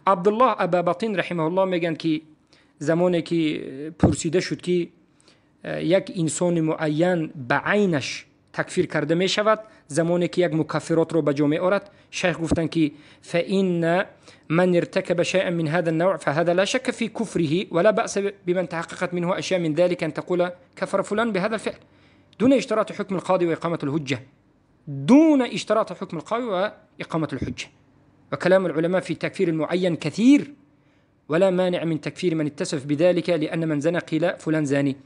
Абдуллоҳ Абабатин раҳимаҳуллоҳ мегӯянд ки замоне ки пурсида шуд ки як инсони муайян ба айнаш такфир карда мешавад, замоне ки як мукаффиротро ба ҷо меорад, шайх гуфтанд ки фаинна ман иртакаба шайъан мин ҳаза النوع فهذا لا شك في كفره ولا بأس بمن تحققت منه أشياء من ذلك أن تقول كفر فلان بهذا الفعل دون اشتراط حكم القاضي وإقامة الحجة، دون اشتراط حكم القاضي وإقامة الحجة. وكلام العلماء في تكفير المعين كثير، ولا مانع من تكفير من اتصف بذلك لأن من زنى قيل فلان زاني.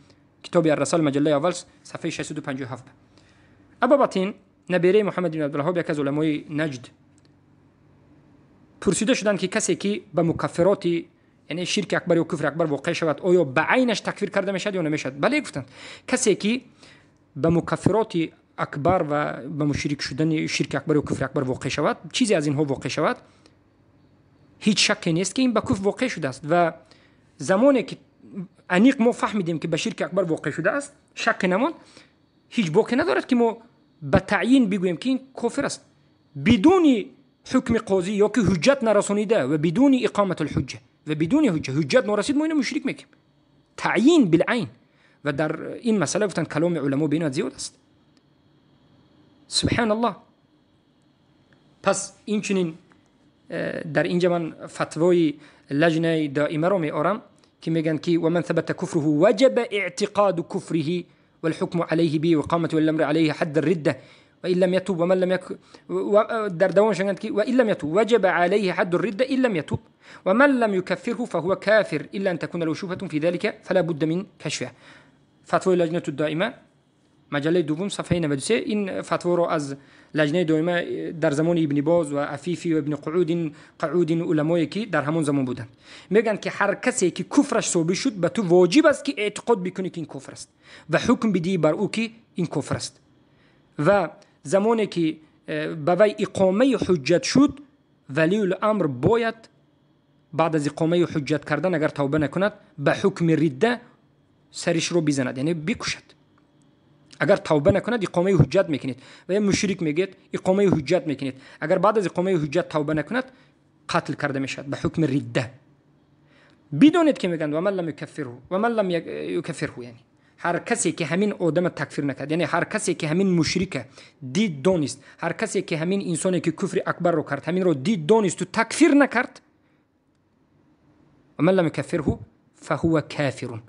کتاب الرسالة مجله اول صفحه 657. اباباتین نبیره محمد بن عبدالوهاب یکی از علمای نجد پرسیده شدند که کسی که به مکفرات یعنی شرک اکبر یا کفر اکبر واقع شود آیا به عینش تکفیر کرده میشد یا نمیشد؟ بله گفتند کسی که به مکفرات اکبر و به مشرک شدن شرک اکبر و کفر اکبر واقع شود، چیزی از اینها واقع شود، هیچ شکی نیست که این به کفر واقع شده است. و زمانی که انیق ما فهمیدیم که به شرک اکبر واقع شده است، شک نماند، هیچ باکی ندارد که ما به تعیین بگوییم که این کافر است بدون حکم قاضی یا که حجت نرسانیده و بدون اقامت الحجه و بدون حجه، حجت نرسید ما اینو مشرک میگیم، تعیین بالعین. و در این مسئله گفتن کلام علما بین زیاد است. سبحان الله. پس این چنین در اینجا من فتوای لجنه دائمه رو میارم که میگن که و من ثبت كفره وجب اعتقاد كفره والحكم عليه به وقامة الأمر عليه حد الردة وإن لم يتوب ومن لم يك در دوام شنگند وإن لم يتوب وجب عليه حد الردة إن لم يتوب ومن لم يكفره فهو كافر إلا أن تكون له شبهة في ذلك فلا بد من كشفها. فتوای لجنة الدائمة مجله دوم صفحه 93. این فتوا رو از لجنه دائمه در زمان ابن باز و عفیفی و ابن قعود علمایی که در همون زمان بودند میگن که هر کسی که کفرش ثابت شد به تو واجب است که اعتقاد بکنی که این کفر است و حکم بدی بر او که این کفر است. و زمانی که به وی اقامه حجت شد، ولی الامر باید بعد از اقامه حجت کردن اگر توبه نکند به حکم رده سرش رو بزند، یعنی بکشد. اگر توبه نکند اقامه حجت میکنید و یا مشرک میگید اقامه حجت میکنید، اگر بعد از اقامه حجت توبه نکند قتل کرده میشد به حکم رده. بدونید که میگن و من لم یکفره و من لم یکفره، یعنی هر کسی که همین آدم تکفیر نکرد، یعنی هر کسی که همین مشرک دید دانست، هر کسی که همین انسانی که کفر اکبر رو کرد همین رو دید دانست و تکفیر نکرد، و من لم یکفره فهو کافر.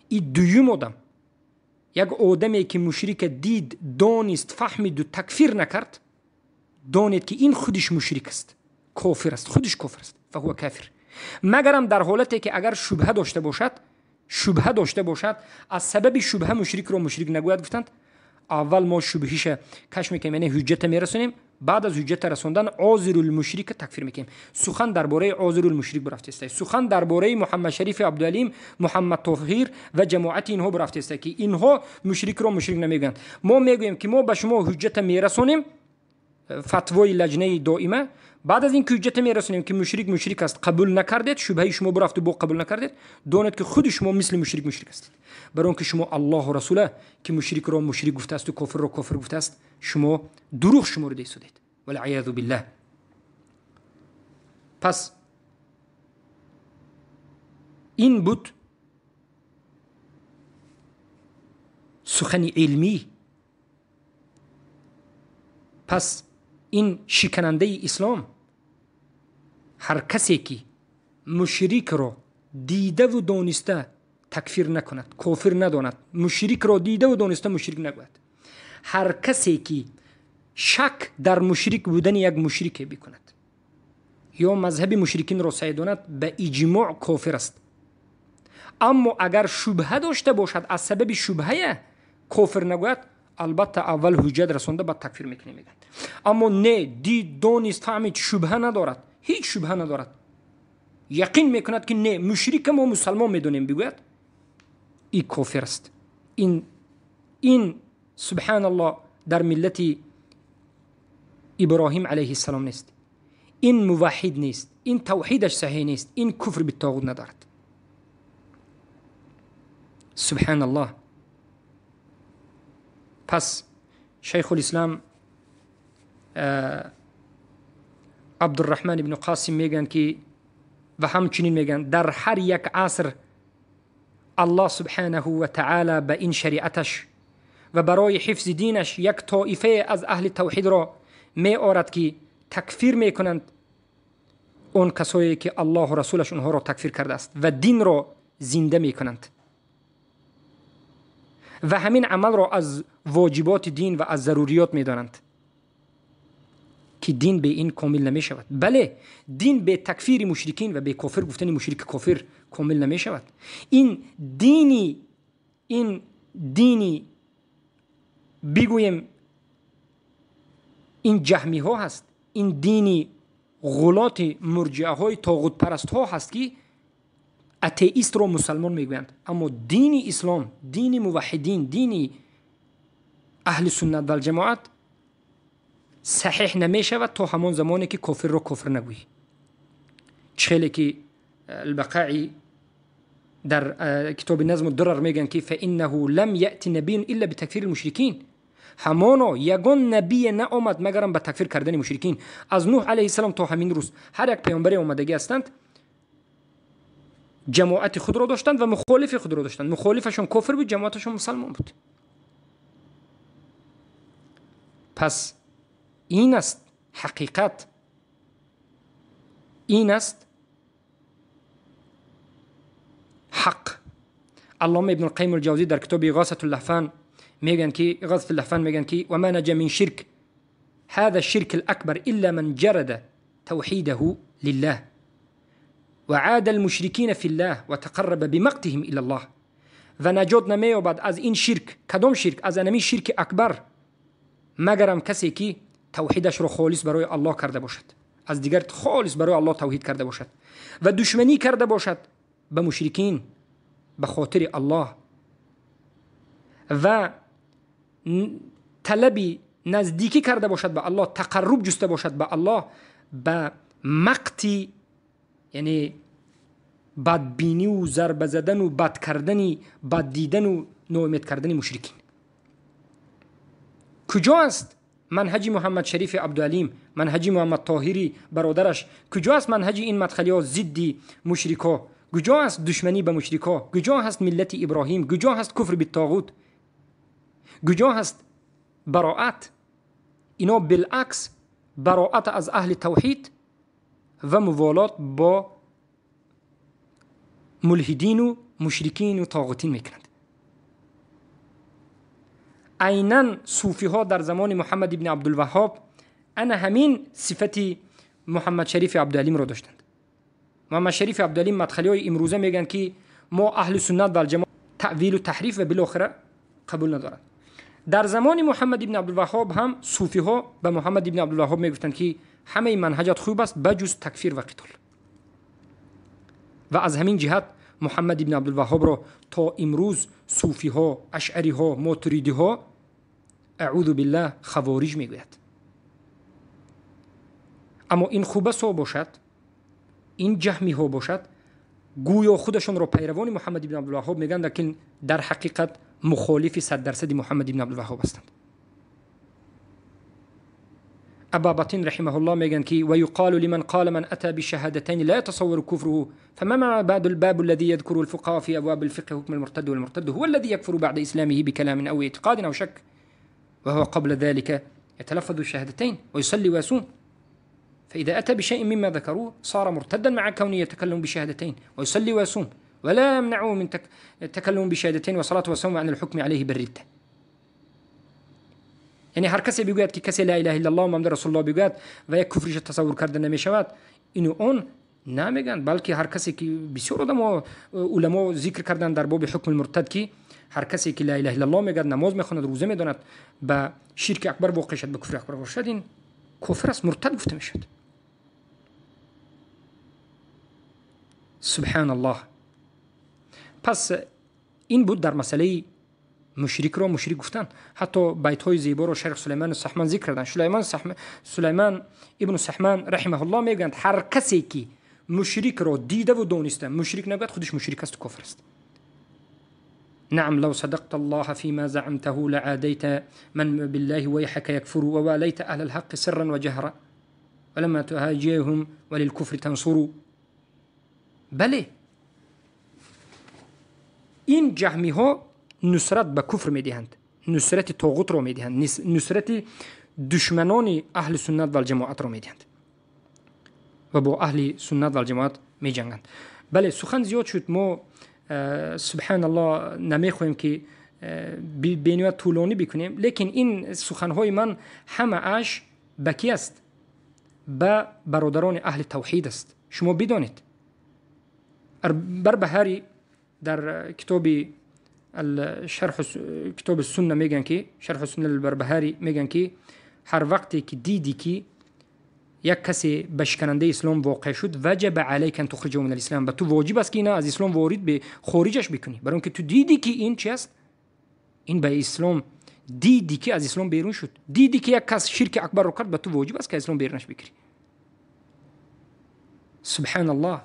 این دویم آدم، یک آدمی که مشرک دید دانست فهمید و تکفیر نکرد، دانید که این خودش مشرک است، کافر است، خودش کافر است، فهو کافر. مگرم در حالتی که اگر شبهه داشته باشد، شبهه داشته باشد، از سبب شبهه مشرک رو مشرک نگوید. گفتند اول ما شبهیش کش میکنیم، یعنی حجت میرسونیم، بعد از حجت رسوندن عاذر المشرک تکفیر میکنیم. سخن درباره عاذر المشرک برفته است، سخن درباره محمد شریف عبدالعلیم، محمد طاهر و جماعت اینها برفته است که اینها مشرک رو مشرک نمیگن. ما میگوییم که ما به شما حجت میرسونیم، فتوای لجنه دائمه، بعد از اینکه حجت میرسونیم که مشرک مشرک است قبول نکردید، شبهه شما برفت و با قبول نکردید، دانید که خود شما مثل مشرک مشرک هستید. برای اینکه شما الله و رسوله که مشرک را مشرک گفته است و کافر را کافر گفته است، شما دروغ شمرده ایستادید، والعیاذ بالله. پس این بود سخن علمی. پس این شکننده اسلام، هر کسی که مشرک را دیده و دانسته تکفیر نکند، کافر نداند، مشرک را دیده و دانسته مشرک نگوید، هر کسی که شک در مشرک بودن یک مشرک بکند یا مذهب مشرکین را سعی داند، به اجماع کافر است. Аммо агар шубҳа дошта бошад, аз сабаби шубҳая кофир нагӯяд, албатта аввал ҳуҷҷат расонда баъд такфир мекунем мегӯянд. Аммо не, дид, донист, фаҳмид, шубҳа надорад, ҳеҷ шубҳа надорад, яқин мекунад ки не, мушрика мо мусалмон медонем бигӯяд, и кофир аст. Ин субҳаналлоҳ дар миллати Иброҳим алайҳиссалом нест, ин муваҳҳид нест, ин тавҳидаш саҳеҳ нест, ин куфр биттоғут надорад. Субҳаналлоҳ. Пас Шайхулислам Абдурраҳман ибну Қосим мегӯянд ки ва ҳамчунин мегӯянд дар ҳар як аср Аллоҳ субҳанаҳу ва таъала ба ин шариаташ ва барои ҳифзи динаш як тоифае аз аҳли тавҳидро меорад ки такфир мекунанд он касое ки Аллоҳу расулаш онҳоро такфир кардааст ва динро зинда мекунанд ва ҳамин амалро аз воҷиботи дин ва аз заруриёт медонанд ки дин бе ин комил намешавад. Бале, дин бе такфири мушрикин ва бе кофир гуфтани мушрики кофир комил намешавад. Ин дини бигӯем ин ҷаҳмиҳо ҳаст, ин дини ғулоти мурҷиаҳои тоғутпарастҳо ҳаст ки атеистро мусалмон мегӯянд. Аммо дини ислом, дини муваҳҳидин, дини аҳли суннат валҷамоат саҳеҳ намешавад то ҳамон замоне ки кофирро кофир нагӯӣ. Чӣ хеле ки Албақаӣ дар китоби Назму дурар мегӯянд ки фаиннаҳу лам яъти набиюн илла битакфири мушрикин, ҳамоно ягон набие наомад магарам ба такфир кардани мушрикин. Аз Нуҳ алайҳиссалом то ҳамин рӯз ҳар як паёмбаре омадагӣ ҳастанд, ҷамоати худро доштанд ва мухолифи худро доштанд. Мухолифашон кофир буд, ҷамоаташон мусалмон буд. Пас ин аст ҳақиқат, ин аст ҳақ. Аллома ибн алқайим алҷавзӣ дар китоби Иғосату лаҳфан мегӯянд ки Иғосату лаҳфан мегӯянд ки ва ма наҷа мин ширк ҳаза ширк алакбар илла ман ҷарада тавҳидаҳу лиллаҳ ва عاد المشركين في الله وتقرب بمقتهم إلى الله. و نجات نمی‌یابد از این شرک. کدام شرک؟ از انمی شرک اکبر، مگرم کسی که توحیدش رو خالص برای الله کرده باشد، از دیگر خالص برای الله توحید کرده باشد و دشمنی کرده باشد به مشرکین به خاطر الله و طلبی نزدیکی کرده باشد به الله، تقرب جسته باشد به الله، به مقتی یعنی بدبینی و ضربه زدن و بد کردنی، بد دیدن و ناامید کردن مشرکین. کجا است منهج محمد شریف عبدالعلیم، منهج محمد طاهری برادرش؟ کجا است منهج این مدخلی ها ضد مشرکا؟ کجا است دشمنی به مشرکا؟ کجا است ملت ابراهیم؟ کجا است کفر بالطاغوت؟ کجا است براعت؟ اینا بالعکس براعت از اهل توحید و موالات با ملحدین و مشرکین و طاغوتین میکنند. عینا صوفی ها در زمان محمد ابن عبدالوهاب انا همین صفت محمد شریف عبدالعلیم را داشتند. محمد شریف عبدالعلیم مدخلی های امروزه میگن که ما اهل سنت و الجماعت تأویل و تحریف و بالاخره قبول ندارند. در زمان محمد ابن عبدالوهاب هم صوفی ها به محمد ابن عبدالوهاب میگفتند که همه منهجات خوب است بجز تکفیر و قتال. و از همین جهت محمد ابن عبدالوهاب را تا امروز صوفی ها، اشعری ها، ماتریدی ها اعوذ بالله خوارج میگوید. اما این خوبسا باشد، این جهمی ها باشد، گویا خودشان را پیروان محمد ابن عبدالوهاب میگن، لیکن در حقیقت مخالف 100% محمد ابن عبدالوهاب هستند. ابا بطین رحمه الله میگن که و یقال لمن قال من اتى بالشهادتين لا يتصور كفره فما مع بعد الباب الذي يذكره الفقهاء في ابواب الفقه حكم المرتد، والمرتد هو الذي يكفر بعد اسلامه بكلام او اعتقاد او شك، وهو قبل ذلك يتلفظ الشهادتين ويصلي ويصوم، فإذا أتى بشيء مما ذكروه صار مرتدا مع كونه يتكلم بشهادتين ويصلي ويصوم، ولا يمنعه من التكلم بشهادتين وصلاة وصوم عن الحكم عليه بالردة. یعنی هر کسی بگوید که کسی لا اله الا الله محمد رسول الله بگوید و یک کفرش تصور کرده نمی شود، اینو اون Намегӯянд, балки ҳар касе ки бисёр одамо уламо зикр карданд дар боби ҳукми муртад, ки ҳар касе ки ла илаҳа иллаллоҳ мегӯяд, намоз мехонад, рӯза медонад, ба ширки акбар воқеъ шавад, ба куфри акбар воқеъ шавад, ин кофир аст, муртад гуфта мешавад. Субҳаналлоҳ. Пас ин буд дар масъалаи мушрикро мушрик гуфтан. Ҳатто байтҳои зеборо шайх Сулаймон Саҳман зикр карданд. Сулаймон ибну Саҳман раҳимаҳуллоҳ мегӯянд, ҳар касе ки мушрикро дидаву дониста мушрик нагӯяд, худаш мушрик асту кофир аст. نعم لو صدقت الله فيما زعمته لعاديت من بالله ويحك يكفر وواليت أهل الحق سرا وجهرا ولما تهاجيهم وللكفر تنصروا. بله، این جهمی ها نصرت به کفر میدهند، نصرت طاغوت را میدهند، نصرت دشمنان اهل سنت و الجماعت را میدهند و با اهل سنت و الجماعت میجنگند. بله، سخن زیاد شد. ما سبحان الله نمیخوایم که بینیت طولانی بکنیم، لیکن این سخنهای من همه اش به کی است؟ به برادران اهل توحید است. شما بدانید بربهاری در کتاب شرح کتاب السنه میگن که شرح السنه البربهاری میگن که هر وقتی که دیدی که یک کسی به شکننده اسلام واقع شد، وجب علیک ان تخرجه من الاسلام، به تو واجب است که اینا از اسلام وارد به خارجش بکنی، برای اینکه تو دیدی که این چی است؟ این به اسلام دیدی که از اسلام بیرون شد، دیدی که یک کس شرک اکبر رو کرد، به تو واجب است که اسلام بیرونش بکنی. سبحان الله.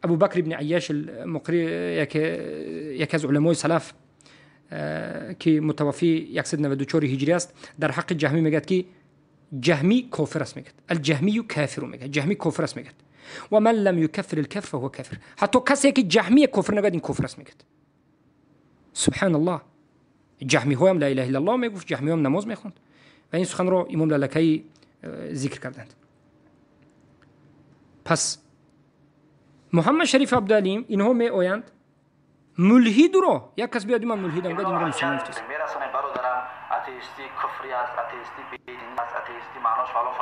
ابو بکر ابن عیاش المقری، یکی از علمای سلف که متوفی 194 هجری است، در حق جهمی میگه که جهمی کافر است، میگه الجهمی کافر، میگه جهمی کافر است، میگه و من لم یکفر الکفر فهو کافر. حتی کسی که جهمی کافر نگه این کافر است، میگه. سبحان الله. جهمی هم لا اله الا الله میگفت، جهمی هم نماز میخوند و این سخن را امام لالکایی ذکر کردند. پس محمد شریف عبدالعلیم اینها می آیند ملحد رو، یک کس بیاد من ملحدم، گفت این رو مسلمان است.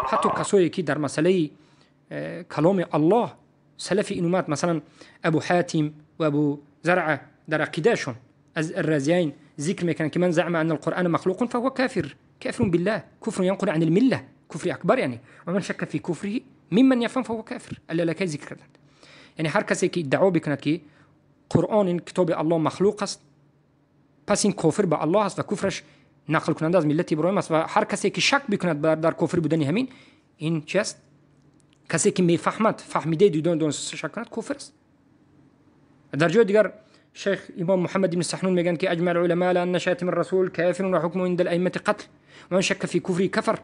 حتی کسایی که در مسئله کلام الله سلف این اومد، مثلا ابو حاتم و ابو زرعه در عقیدهشون از الرازیین ذکر میکنن که من زعم ان القرآن مخلوق فهو کافر، کافر بالله، کفر ينقل عن المله، کفر اکبر یعنی، و من شک فی کفره ممن یفهم فهو کافر. اللالکایی ذکر کردند. یعنی هر کسی که ادعا بکند که قرآن این کتاب الله مخلوق است، پس این کافر به الله است و کفرش نقل کننده از ملت ابراهیم است، و هر کسی که شک بکند در کفر بودن همین، این چی است؟ کسی که میفهمد، فهمیده دیدن دون شک کند، کفر است. در جای دیگر شیخ امام محمد بن سحنون میگن که اجمع العلماء على ان شاتم الرسول کافر و حکمه عند الائمه قتل و من شک فی کفری کفر.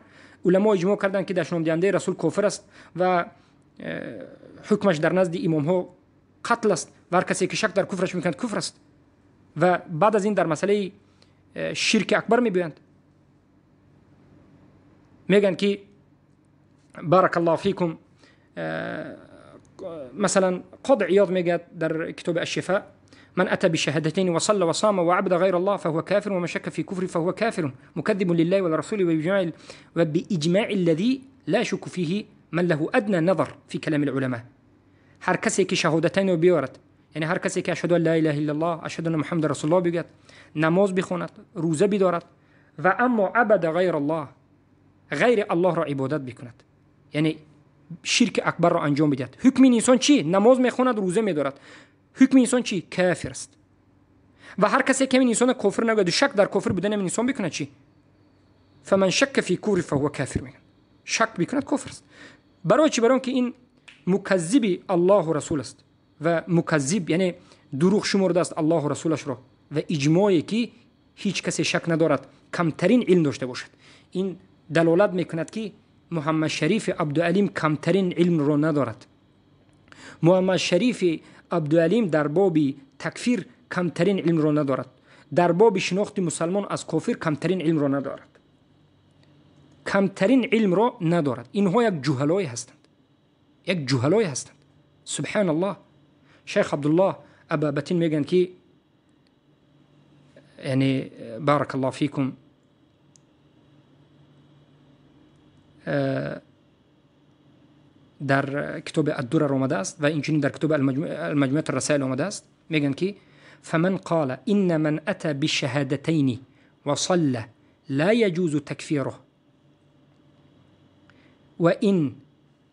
علما اجماع کردند که دشنام دهنده رسول کافر است و حکمش در نزد امام ها قتل است و هر کسی که شک در کفرش میکند کفر است. و بعد از این در مسئله شرک اکبر میگویند، میگن که بارک الله فیکم، مثلا قاضی عیاض میگه در کتاب الشفاء من أتى بشهادتين وصلى وصام وعبد غير الله فهو كافر ومن شك في كفره فهو كافر مكذب لله ولرسوله وبإجماع الذي لا شك فيه من له أدنى نظر في كلام العلماء. هر کسی که شهادتین رو بیارد، یعنی هر کسی که اشهد ان لا اله الا الله اشهد ان محمد رسول الله بگوید، نماز بخواند، روزه بدارد، و اما عبد غیر الله، غیر الله را عبادت بکند، یعنی شرک اکبر را انجام بدهد، حکم این انسان چی؟ نماز میخواند، روزه میدارد، حکم انسان چی؟ کافر است. و هر کسی که این انسان کافر نگوید، شک در کافر بودن این انسان بکند چی؟ فمن شک فی کفر فهو کافر، میگن شک بکند کافر است. برای چی؟ برای اینکه این مکذب الله و رسول است و مکذب یعنی دروغ شمرده است الله و رسولش را، و اجماعی که هیچ کسی شک ندارد کمترین علم داشته باشد، این دلالت میکند که محمد شریف عبدالعلیم کمترین علم را ندارد. محمد شریف عبدالعلیم در باب تکفیر کمترین علم را ندارد، در باب شناخت مسلمان از کافر کمترین علم را ندارد، کمترین علم را ندارد. اینها یک جهلای هستند، یک جهلای هستند. سبحان الله. شیخ عبدالله ابابتین میگن که یعنی بارک الله فیکم، дар китоби ад-Дурар омадааст ва инчунин дар китоби ал-Маҷмӯат ар-Расоил омадааст. Мегӯянд ки فمن قال إن من أتى بالشهادتين وصلى لا يجوز تكفيره وإن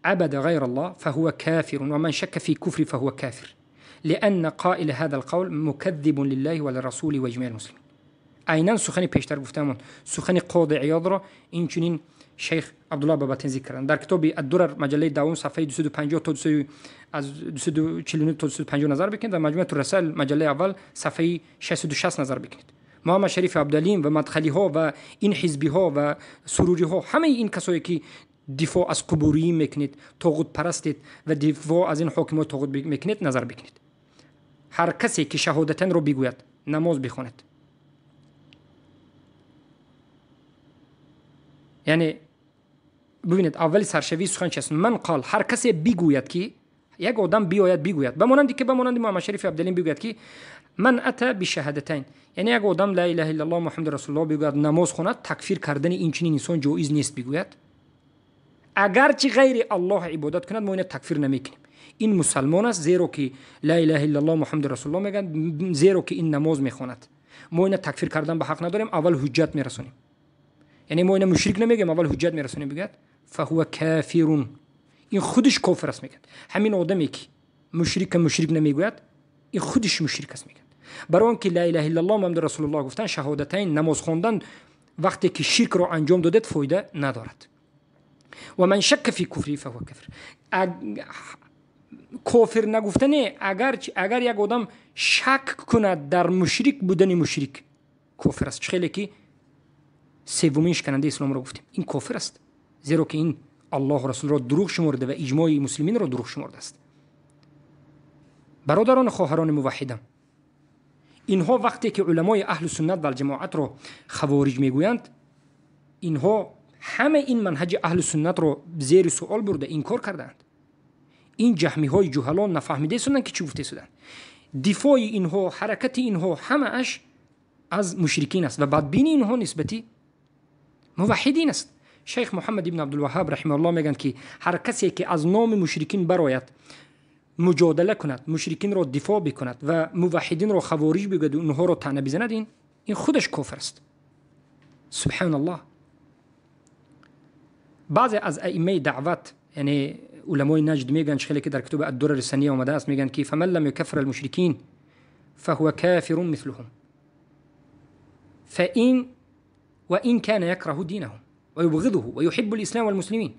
عبد غير الله فهو كافر ومن شك في كفر فهو كافر لأن قائل هذا القول مكذب لله وللرسول وإجماع المسلمين. айнан сухани пештар гуфтаамон, сухани Қоди Иёдро инчунин шейх Абдуллоҳ Бабатин зикр карданд дар китоби ад-Дурар, маҷаллаи давум, сафҳаи 250 то аз 249 то 250 назар бикунед ва Маҷмӯат ар-Расоил, маҷаллаи аввал, сафҳаи 660 назар бикунед. Муҳаммад Шариф Абдалим ва мадхалиҳо ва ин ҳизбиҳо ва суруриҳо, ҳамаи ин касое ки дифоъ аз қубуриин мекунед, тоғутпарастед ва дифоъ аз ин ҳокимҳои тоғут мекунед, назар бикунед. Ҳар касе ки шаҳодатанро бигӯяд, намоз бихонад, яъне бибинед, аввали саршавии сухан чист? Ман қол, ҳар касе бигӯяд ки як одам биояд бигӯяд, ба монанди ки ба монанди Муҳаммад Шариф Абдалим бигӯяд ки ман ата бишаҳадатайн, яъне як одам ла илаҳа иллаллоҳ Муҳаммад расулуллоҳ бигӯяд, намоз хонад, такфир кардани ин чунин инсон ҷоиз нест бигӯяд. Агарчи ғайри Аллоҳ ибодат кунад, мо ина такфир намекунем. Ин мусалмон аст, зеро ки ла илаҳа иллаллоҳ Муҳаммад расулуллоҳ мегӯяд, зеро ки ин намоз мехонад. Мо ина такфир кардан ба ҳақ надорем, аввал ҳуҷҷат мерасонем. яъне мо ина мушрик намегӯем, аввал ҳуҷҷат мерасонем. Бигӯяд фаҳува кафирун, ин худиш кофир аст мегӯяд. Ҳамин одаме ки мушрика мушрик намегӯяд, ин худиш мушрик аст мегӯяд. Барои он ки ла илаҳа иллаллоҳ Муҳаммад расулуллоҳ гуфтан, шаҳодатайн, намоз хондан вақте ки ширкро анҷом додед фоида надорад. ва ман шакка фи куфри фаҳува кафир. Кофир нагуфтане, агар як одам шак кунад дар мушрик будани мушрик, кофир аст. Чӣ хеле ки севумин шиканандаи исломро гуфтем, ин кофир аст, зеро ки ин Аллоҳу расулро дурӯғ шуморда ва иҷмои муслиминро дурӯғ шумордааст. Бародарону хоҳарони муваҳҳидам, инҳо вақте ки уламои аҳлу суннат валҷамоатро хавориҷ мегӯянд, инҳо ҳама ин манҳаҷи аҳлу суннатро зери суол бурда инкор кардаанд. Ин ҷаҳмиҳои ҷуҳалон нафаҳмида истоданд ки чӣ гуфта истоданд. Дифои инҳо, ҳаракати инҳо ҳамааш аз мушрикин аст ва бадбини инҳо нисбати муваҳҳидин аст. Шейх Муҳаммад ибн Абдулваҳҳаб раҳимаҳуллоҳ мегӯянд ки ҳар касе ки аз номи мушрикин барояд, муҷодала кунад, мушрикинро дифоъ бикунад ва муваҳҳидинро хавориҷ бигӯяд, онҳоро таъна бизанад, ин худаш кофир аст. Субҳаналлоҳ. Баъзе аз аиммаи даъват, яъне уламои наҷд мегӯянд, чӣ хеле ки дар китоби ад-Дурар ас-Сания омадааст, мегӯянд ки фаман лам юкаффир ал-мушрикин фаҳува кафирун мислуҳум фаин وإن كان يكره دينهم ويبغضه ويحب الإسلام والمسلمين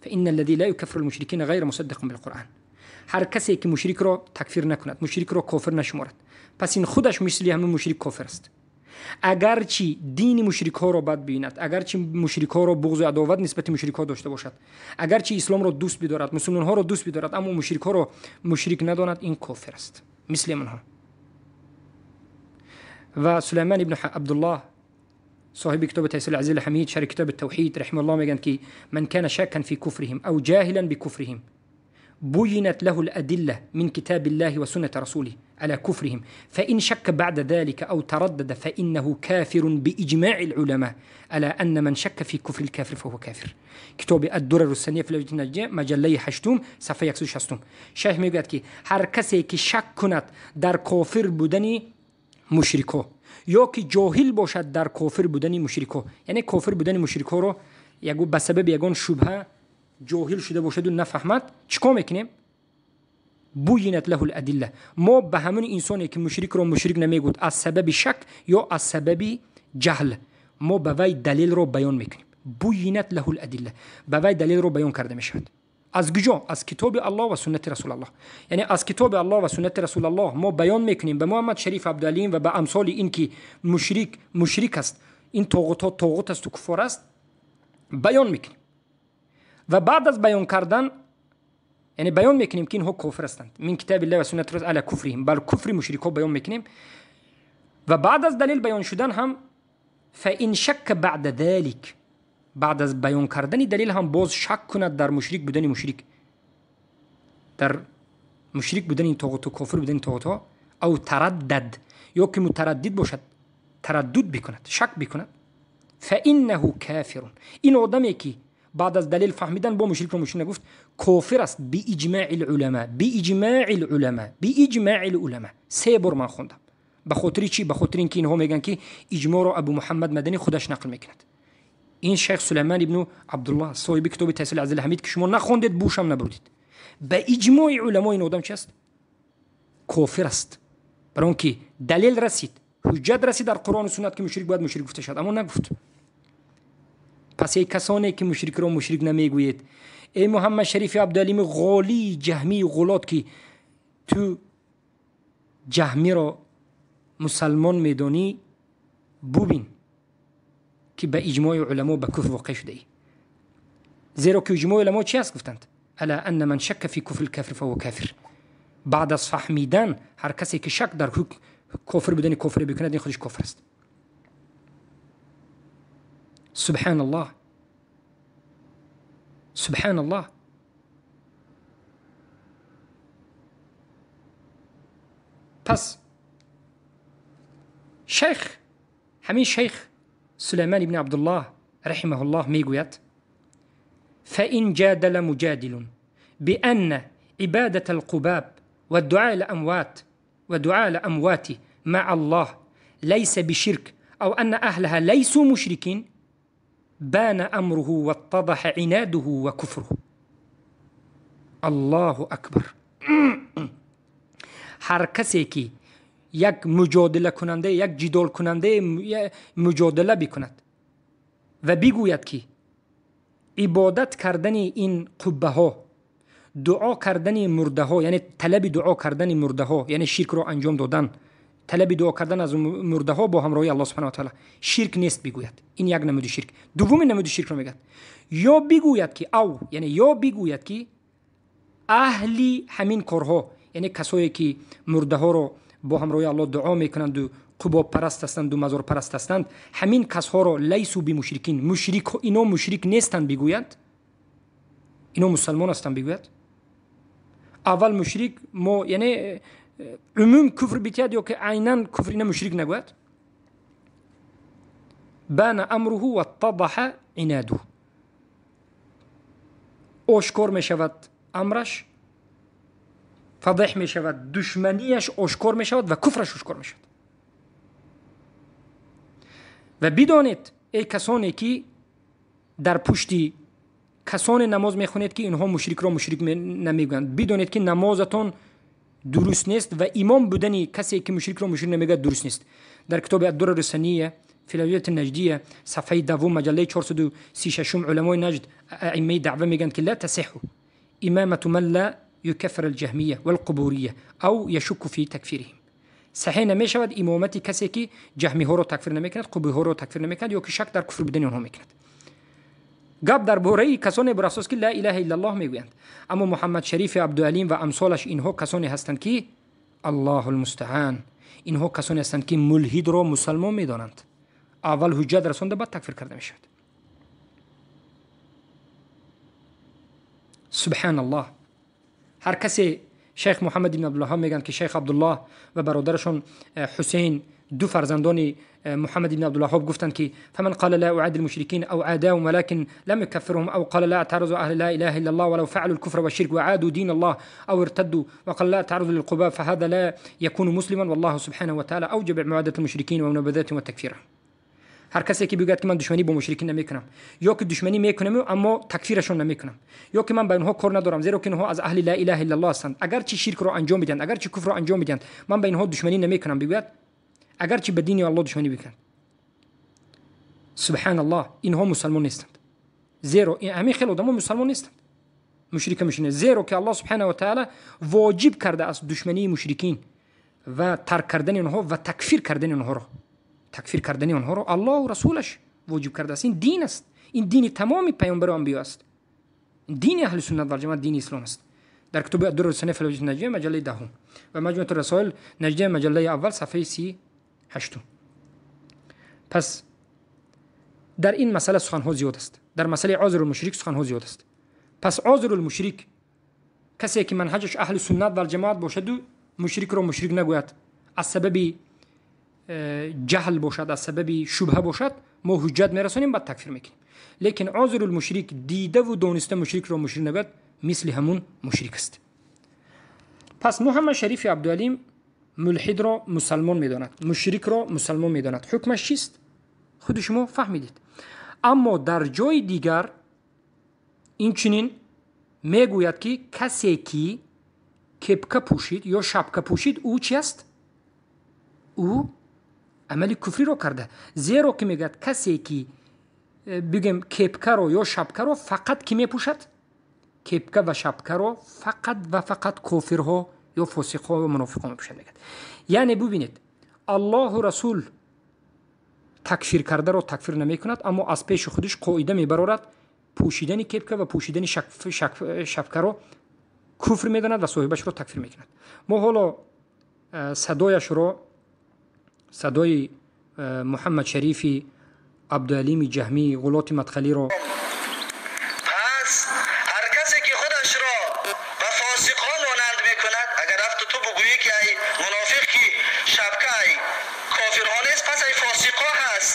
فإن الذي لا يكفر المشركين غير مصدق بالقرآن. هر کسی که مشرک را تکفیر نکند، مشرک را کافر نشمارد، پس این خودش مثل همه مشرک کافر است. اگرچه دین مشرک ها را بد ببیند، اگرچه مشرک ها را بغض و عداوت نسبت مشرک ها داشته باشد، اگرچه اسلام را دوست بدارد، مسلمان ها را دوست بدارد، اما مشرک ها را مشرک نداند، این کافر است مثل منها. و سلیمان ابن عبدالله صاحب كتاب تيسير العزيز الحميد شرح كتاب التوحيد رحمه الله میگن که من كان شاكا في كفرهم أو جاهلا بكفرهم بينت له الأدلة من كتاب الله وسنة رسوله على كفرهم، فإن شك بعد ذلك أو تردد فإنه كافر بإجماع العلماء على أن من شك في كفر الكافر فهو كافر. کتاب الدرر السنیه في لجنة النجدیه مجله هشتم صفحه 160. شیخ میگوید که هر کسی که شک کند در کافر بودن مشرکو یا که جاهل باشد در کافر بودن مشرکو، یعنی کافر بودن مشرکو رو یگو به سبب یگان شبهه جاهل شده باشد و نفهمد، چیکار میکنیم؟ بوینت له الادله. ما به همون انسانی که مشرک رو مشرک نمیگود از سبب شک یا از سبب جهل، ما به وی دلیل رو بیان میکنیم. بوینت له الادله، به وی دلیل رو بیان کرده میشود. از کجا؟ از کتاب الله و سنت رسول الله. یعنی از کتاب الله و سنت رسول الله ما بیان میکنیم به محمد شریف عبدالعلیم و به امثال این که مشرک مشرک است، این طاغوت ها طاغوت است و کفار است، بیان میکنیم. و بعد از بیان کردن، یعنی بیان میکنیم که اینها کافر هستند، من کتاب الله و سنت رسول علی کفرهم، بر کفر مشرک ها بیان میکنیم. و بعد از دلیل بیان شدن هم فإن شک بعد ذلك، بعد از بیان کردن دلیل هم باز شک کند در مشرک بودن مشرک، در مشرک بودن این طاغوت و کافر بودن طاغوت ها، او تردد، یا که متردد باشد، تردد بکند، شک بکند، فإنه کافر. این آدمی که баъд аз далел фаҳмидан бо мушрикро мушрик нагуфт, кофир аст бииҷмаи лулама, бииҷмаи лулама, бииҷмаи лулама. Се бор ман хондам. Ба хотири чӣ? Ба хотири ин ки инҳо мегӯянд, ки иҷмоъро Абу Муҳаммад Маданӣ худаш нақл мекунад. Ин шайх Сулайман ибну Абдуллоҳ, соҳиби китоби Тайсири Азиз Ҳамид, ки шумо нахондед, бушам набурдид. Ба иҷмои уламо ин одам чи аст? Кофир аст. Барои он ки далел расид, ҳуҷҷат расид дар Қуръону суннат, ки мушрик бояд мушрик гуфта шавад, аммо нагуфт. Пас эй касоне ки мушрикро мушрик намегӯед, эй Муҳаммад Шарифи Абдуалими ғолии ҷаҳмии ғулот, ки ту ҷаҳмиро мусалмон медонӣ, бубин ки ба иҷмои уламо ба куфр воқеъ шудаӣ. Зеро ки иҷмои уламо чи аст гуфтанд? Ала анна ман шакка фи куфри лкафир фаҳува кафир. Баъд аз фаҳмидан ҳар касе ки шак дар кофир будани кофире бикунад, ин худаш кофир аст. Субҳаналлоҳ, субҳаналлоҳ. Пас шайх, ҳамин шайх Сулайман ибни Абдуллоҳ раҳимаҳуллоҳ мегӯяд: فإن جادل مجادل بأن عبادة القباب والدعاء الأموات ودعاء الأموات مع الله ليس بشرك أو أن أهلها ليسوا مشركين بان أمره واتضح عناده وكفره. الله أكبر. هر کسی که یک مجادله کننده، یک جدال کننده مجادله بکند و بگوید که عبادت کردن این قبه ها، دعا کردن مرده ها، یعنی طلب دعا کردن مرده ها، یعنی شرک را انجام دادن، طلب دعا کردن از مرده ها با همراهی الله سبحانه و تعالی شرک نیست بگوید، این یک نمود شرک. دومی نمود شرک رو میگه یا بگوید که او، یعنی یا بگوید که اهلی همین کارها، یعنی کسایی که مرده ها رو با همراهی الله دعا میکنند و قباب پرست هستند و مزار پرست هستند، همین کسها رو لیسو بمشرکین، مشرک، اینا مشرک نیستند بگویند، اینا مسلمان هستند بگوید. اول مشرک ما یعنی عموم کفر بیتید یا که عینا کفر اینا مشرک نگوید. بان امره و اتضح عناده، آشکار میشود امرش، فضیح میشود دشمنیش، آشکار میشود و کفرش آشکار میشود. و بدانید ای کسانی که در پشتی کسانی نماز میخونید که اینها مشرک را مشرک نمیگویند، بدانید که نمازتان درست نیست و امام بودن کسی که مشرک را مشرک نمیگوید درست نیست. در کتاب الدرر السنیه فی الادله النجدیه صفحه دوم مجله 436 علمای نجد ائمه دعوه میگن که لا تصح امامه من لا يكفر الجهمية والقبورية أو يشك في تكفيرهم. صحیح نمیشود امامت کسی که جهمی ها رو تکفیر نمیکند، قبوری ها رو تکفیر نمیکند یا که شک در کفر بودن آنها میکند. گپ درباره کسانی بر اساس که لا اله الا الله میگویند، اما محمد شریف عبدالعلیم و امثالش اینها کسانی هستند که الله المستعان، اینها کسانی هستند که ملحد را مسلمان میدانند. اول حجت رسانده بعد تکفیر کرده میشود. سبحان الله. هر کسی، شیخ محمد بن عبدالله میگن که شیخ عبدالله و برادرشون حسین دو فرزندان محمد بن عبدالله گفتند که فمن قال لا اعاد المشركين او عاداهم ولكن لم يكفرهم او قال لا اعترض اهل لا اله الا الله ولو فعلوا الكفر والشرك وعادوا دين الله او ارتدوا وقال لا اعترض للقباب فهذا لا يكون مسلما والله سبحانه وتعالى اوجب معادة المشركين ونبذتهم وتكفيرهم. هر کسی که بگوید که من دشمنی با مشرکین نمیکنم یا که دشمنی میکنم اما تکفیرشون نمیکنم یا که من با اینها کار ندارم زیرا که اینها از اهل لا اله الا الله هستند، اگرچه شرک رو انجام میدن، اگرچه کفر رو انجام میدن، من با اینها دشمنی نمیکنم، بگوید اگرچه به دین الله دشمنی بکنند، سبحان الله، اینها مسلمان نیستند. زیرا همین خیلی آدم‌ها مسلمان نیستند، مشرک مشرک، زیرا که الله سبحانه و تعالی واجب کرده است دشمنی مشرکین و ترک کردن اینها و تکفیر کردن اینها رو، تکفیر کردن آنها رو الله و رسولش واجب کرده است. این دین است، این دین تمام پیامبر و انبیا است، دین اهل سنت و جماعت، دین اسلام است. در کتاب الدرر السنیه فی الوجه النجدیه مجله دهم و مجموعه الرسائل نجدیه مجله اول صفحه 38. پس در این مسئله سخنها زیاد است، در مسئله عذر المشرک سخنها زیاد است. پس عذر المشرک کسی که منهجش اهل سنت و جماعت باشد و مشرک را مشرک نگوید از سبب جهل باشد، از سبب شبهه باشد، Мо ҳуҷҷат мерасонем, баъд такфир мекунем. Лекин озирул мушрик дидаву дониста мушрикро мушрик нагӯяд, мисли ҳамун мушрик аст. Пас Муҳаммад Шарифи Абдуалим мулҳидро мусалмон медонад, мушрикро мусалмон медонад. Ҳукмаш чист? Худи шумо фаҳмидед. Аммо дар ҷои дигар инчунин мегӯяд, ки касе ки кепка пӯшид ё шапка пӯшид, ӯ чи аст? Ӯ амали куфриро карда. Зеро ки мегӯяд, касе ки бигӯем кепкаро ё шапкаро фақат кӣ мепӯшад? Кепка ва шапкаро фақат ва фақат кофирҳо ё фосиқҳо ё мунофиқҳо мепӯшад, мегӯяд. Яъне бубинед, Аллоҳу Расул такфир кардаро такфир намекунад, аммо аз пеши худиш қоида мебарорад, пӯшидани кепка ва пӯшидани шапкаро куфр медонад ва соҳибашро такфир мекунад. Мо ҳоло садояшро, садои Муҳаммад Шарифи Абдуалими Ҷаҳмӣ, ғулоти мадхалиро. Пас ҳар касе ки худашро ба фосиқҳо монанд мекунад, агар рафту ту бугӯӣ, ки ай мунофиқ, ки шапка ай кофирҳо нест, пас ай фосиқҳо ҳаст,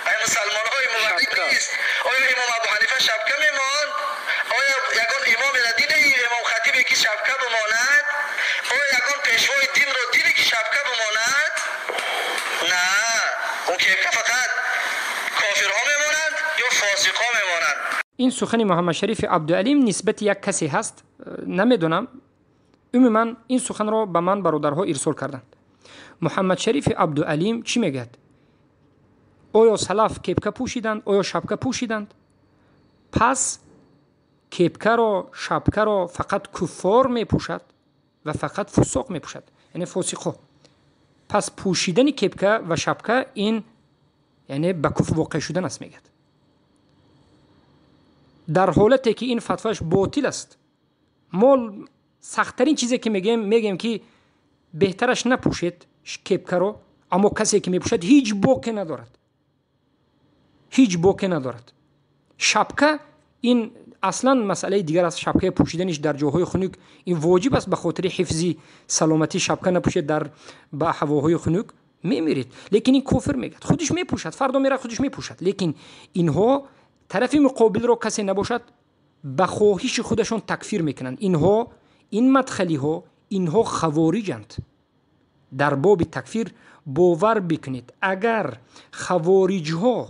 ай мусалмонҳои муваҳҳид нест. Оё имом Абу Ҳанифа шапка мемонд? Оё ягон имомеро дидаи, имом хатибе ки шапка бимонад? Оё ягон пешвои динро диде ки шапка бимонад? На, он кепка фақат кофирҳо мемонанд ё фосиқҳо мемонанд. Ин сухани Муҳаммад Шарифи Абдуалим нисбати як касе ҳаст, намедонам. Умуман ин суханро ба ман бародарҳо ирсол карданд. Муҳаммад Шарифи Абдуалим чӣ мегӯяд? Оё салаф кепка пӯшиданд? Оё шапка пӯшиданд? Пас кепкаро, шапкаро фақат куффор мепӯшад ва фақат фусоқ мепӯшад, яъне фосиқҳо. Пас пӯшидани кепка ва шапка ин яъне ба куфр воқеъ шудан аст, мегӯяд. Дар ҳолате ки ин фатвояш ботил аст, мо сахттарин чизе ки мегӯем, мегӯем ки беҳтараш напӯшед кепкаро, аммо касе ки мепӯшад, ҳеҷ боке надорад, ҳеҷ боке надорад. Шапка ин аслан масъалаи дигар аст. Шапкаи пӯшиданиш дар ҷоҳои хунук ин воҷиб аст ба хотири ҳифзи саломатӣ. Шапка напӯшед, дар ба ҳавоҳои хунук мемиред. Лекин ин кофир мегӯяд, худиш мепӯшад, фардо меравад, худиш мепӯшад. Лекин инҳо тарафи муқобилро касе набошад, ба хоҳиши худашон такфир мекунанд. Инҳо, ин мадхалиҳо, инҳо хавориҷанд дар боби такфир. Бовар бикунед, агар хавориҷҳо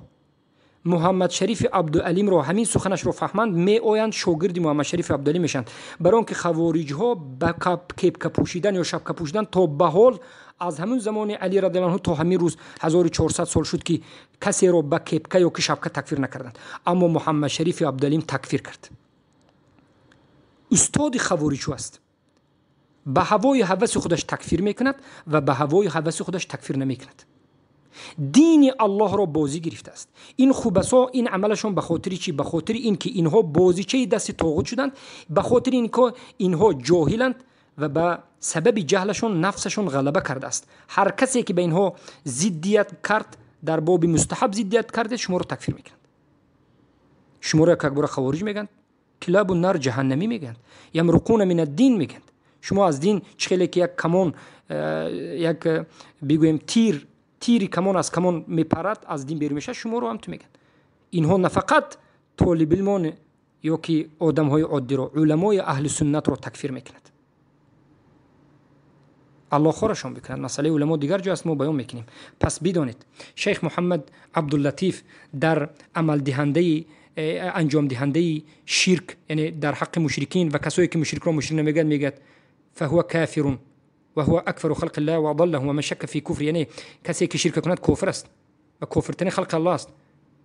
Муҳаммад Шарифи Абдуалимро ҳамин суханашро фаҳманд, меоянд, шогирди Муҳаммад Шарифи Абдуалим мешаванд, барои он ки хавориҷҳо ба кепка пӯшидан ё шапка пӯшидан то ба ҳол аз ҳамун замони Али радиаллоҳу анҳу то ҳамин рӯз 1400 сол шуд, ки касеро ба кепка ё ки шапка такфир накарданд. Аммо Муҳаммад Шарифи Абдуалим такфир кард. Устоди хавориҷҳо аст. Ба ҳавои ҳаваси худаш такфир мекунад ва ба ҳавои ҳаваси худаш такфир намекунад. Дини Аллоҳро бозӣ гирифтааст. Ин хубасо ин амалашон ба хотири чӣ? Ба хотири ин ки инҳо бозичаи дасти тоғут шуданд, ба хотири ин ки инҳо ҷоҳиланд ва ба сабаби ҷаҳлашон нафсашон ғалаба кардааст. Ҳар касе ки ба инҳо зиддият кард, дар боби мустаҳаб зиддият карде, шуморо такфир мекунанд, шуморо якбора хавориҷ мегӯянд, килабу нар, ҷаҳаннамӣ мегӯянд, ямруқуна мин аддин мегӯянд. Шумо аз дин чӣ хеле ки як камон, як бигӯем тир, тири камон аз камон мепарад, аз дин берун мешавад, шуморо ҳам ту мегӯянд. Инҳо на фақат толибилмон ё ки одамҳои оддиро, уламои аҳли суннатро такфир мекунад. Аллоҳ хорашон бикунад. Масъалаи уламо дигар ҷо аст, мо баён мекунем. Пас бидонед, шайх Муҳаммад Абдуллатиф дар амалдиҳандаи, анҷомдиҳандаи ширк, яъне дар ҳаққи мушрикин ва касое ки мушрикро мушрик намегӯяд, мегӯяд: фаҳува кафирун ва ҳува акфару халқи ллаҳ ва адаллаҳум ва ман шакка фи куфр. Яъне касе ки ширк кунад, кофир аст ва кофиртарин халқи Аллоҳ аст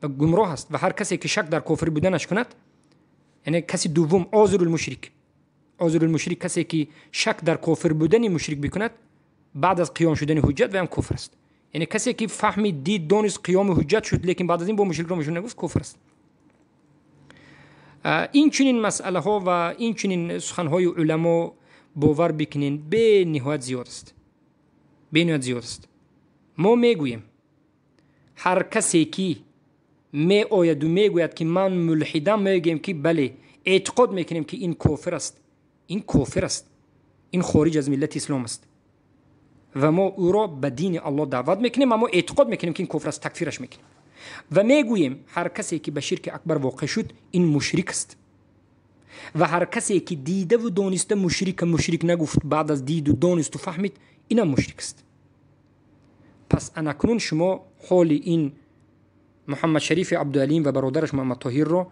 ва гумроҳ аст, ва ҳар касе ки шак дар кофир буданаш кунад, яъне каси дуввум, озирулмушрик, озирулмушрик, касе ки шак дар кофир будани мушрик бикунад баъд аз қиём шудани ҳуҷҷат, ваям кофир аст. Яъне касе ки фаҳмид, дид, донист, қиёми ҳуҷҷат шуд, лекин баъд аз ин бо мушрикро мушрик нагуфт, кофир аст. Ин чунин масъалаҳо ва ин чунин суханҳои уламо, бовар бикунед, бениҳоят зиёд аст, бениҳоят зиёд аст. Мо мегӯем, ҳар касе ки меояду мегӯяд, ки ман мулҳидам, мегӯем, ки бале, эътиқод мекунем, ки ин кофир аст, ин кофир аст, ин хориҷ аз миллати ислом аст ва мо ӯро ба дини Аллоҳ даъват мекунем, аммо эътиқод мекунем, ки ин кофир аст, такфираш мекунем. Ва мегӯем, ҳар касе ки ба ширки акбар воқеъ шуд, ин мушрик аст. Ва ҳар касе ки дидаву дониста мушрика мушрик нагуфт, баъд аз диду донисту фаҳмид, инам мушрик аст. Пас анакнун шумо ҳоли ин Муҳаммад Шарифи Абдуалим ва бародараш Муҳаммад Тоҳирро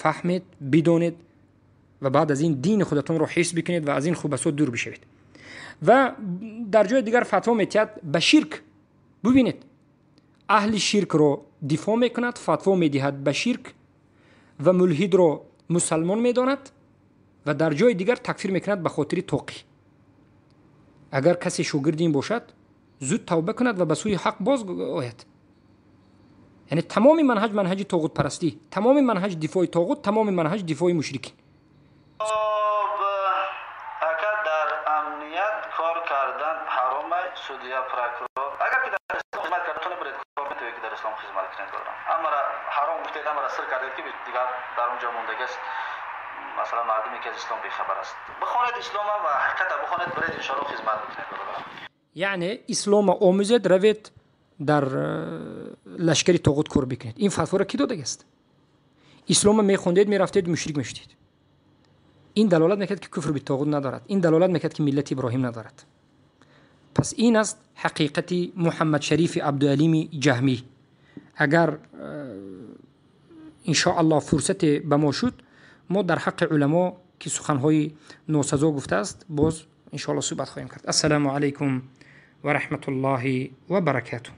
фаҳмед, бидонед ва баъд аз ин дини худатонро ҳифз бикунед ва аз ин хубасот дур бишавед. Ва дар ҷои дигар фатво метиҳад ба ширк. Бубинед, аҳли ширкро дифоъ мекунад, фатво медиҳад ба ширк ва мулҳидро мусалмон медонад ва дар ҷои дигар такфир мекунад ба хотири тоқӣ. Агар касе шогирди ин бошад, зуд тавба кунад ва ба сӯи ҳақ боз ояд. Яъне тамоми манҳаҷ манҳаҷи тоғутпарастӣ, тамоми манҳаҷ дифои тоғут, тамоми манҳаҷ дифои мушрикин. Ака, дар амният кор кардан ҳаромай? Судья, прокурор, агар ки дар ислом хизмат карда баред, кор метавонед ки дар ислом хизмат кунед. Амара ҳаром гуфтед, амара сир кардед, ки дигар дар онҷо мондагиаст. Масалан, мардуме ки аз ислом бехабар аст, бихонед ислома ва ҳақиқата бихонед, баред, иншоалло, хизмат бикунед. Яъне ислома омӯзед, равед дар лашкари тоғут кор бикунед. Ин фатворо кӣ додагиаст? Ислома мехондед, мерафтед, мушрик мешудед. Ин далолат мекард, ки куфр битоғут надорад. Ин далолат мекард, ки миллати Иброҳим надорад. Пас ин аст ҳақиқати Муҳаммадшарифи Абдуалими Ҷаҳмӣ. Агар иншоаллоҳ фурсате ба мо шуд, мо дар ҳаққи уламо, ки суханҳои носазо гуфтааст, боз иншоаллоҳ суҳбат хоҳем кард. Ассалому алайкум ва раҳматуллоҳи ва баракатуҳ.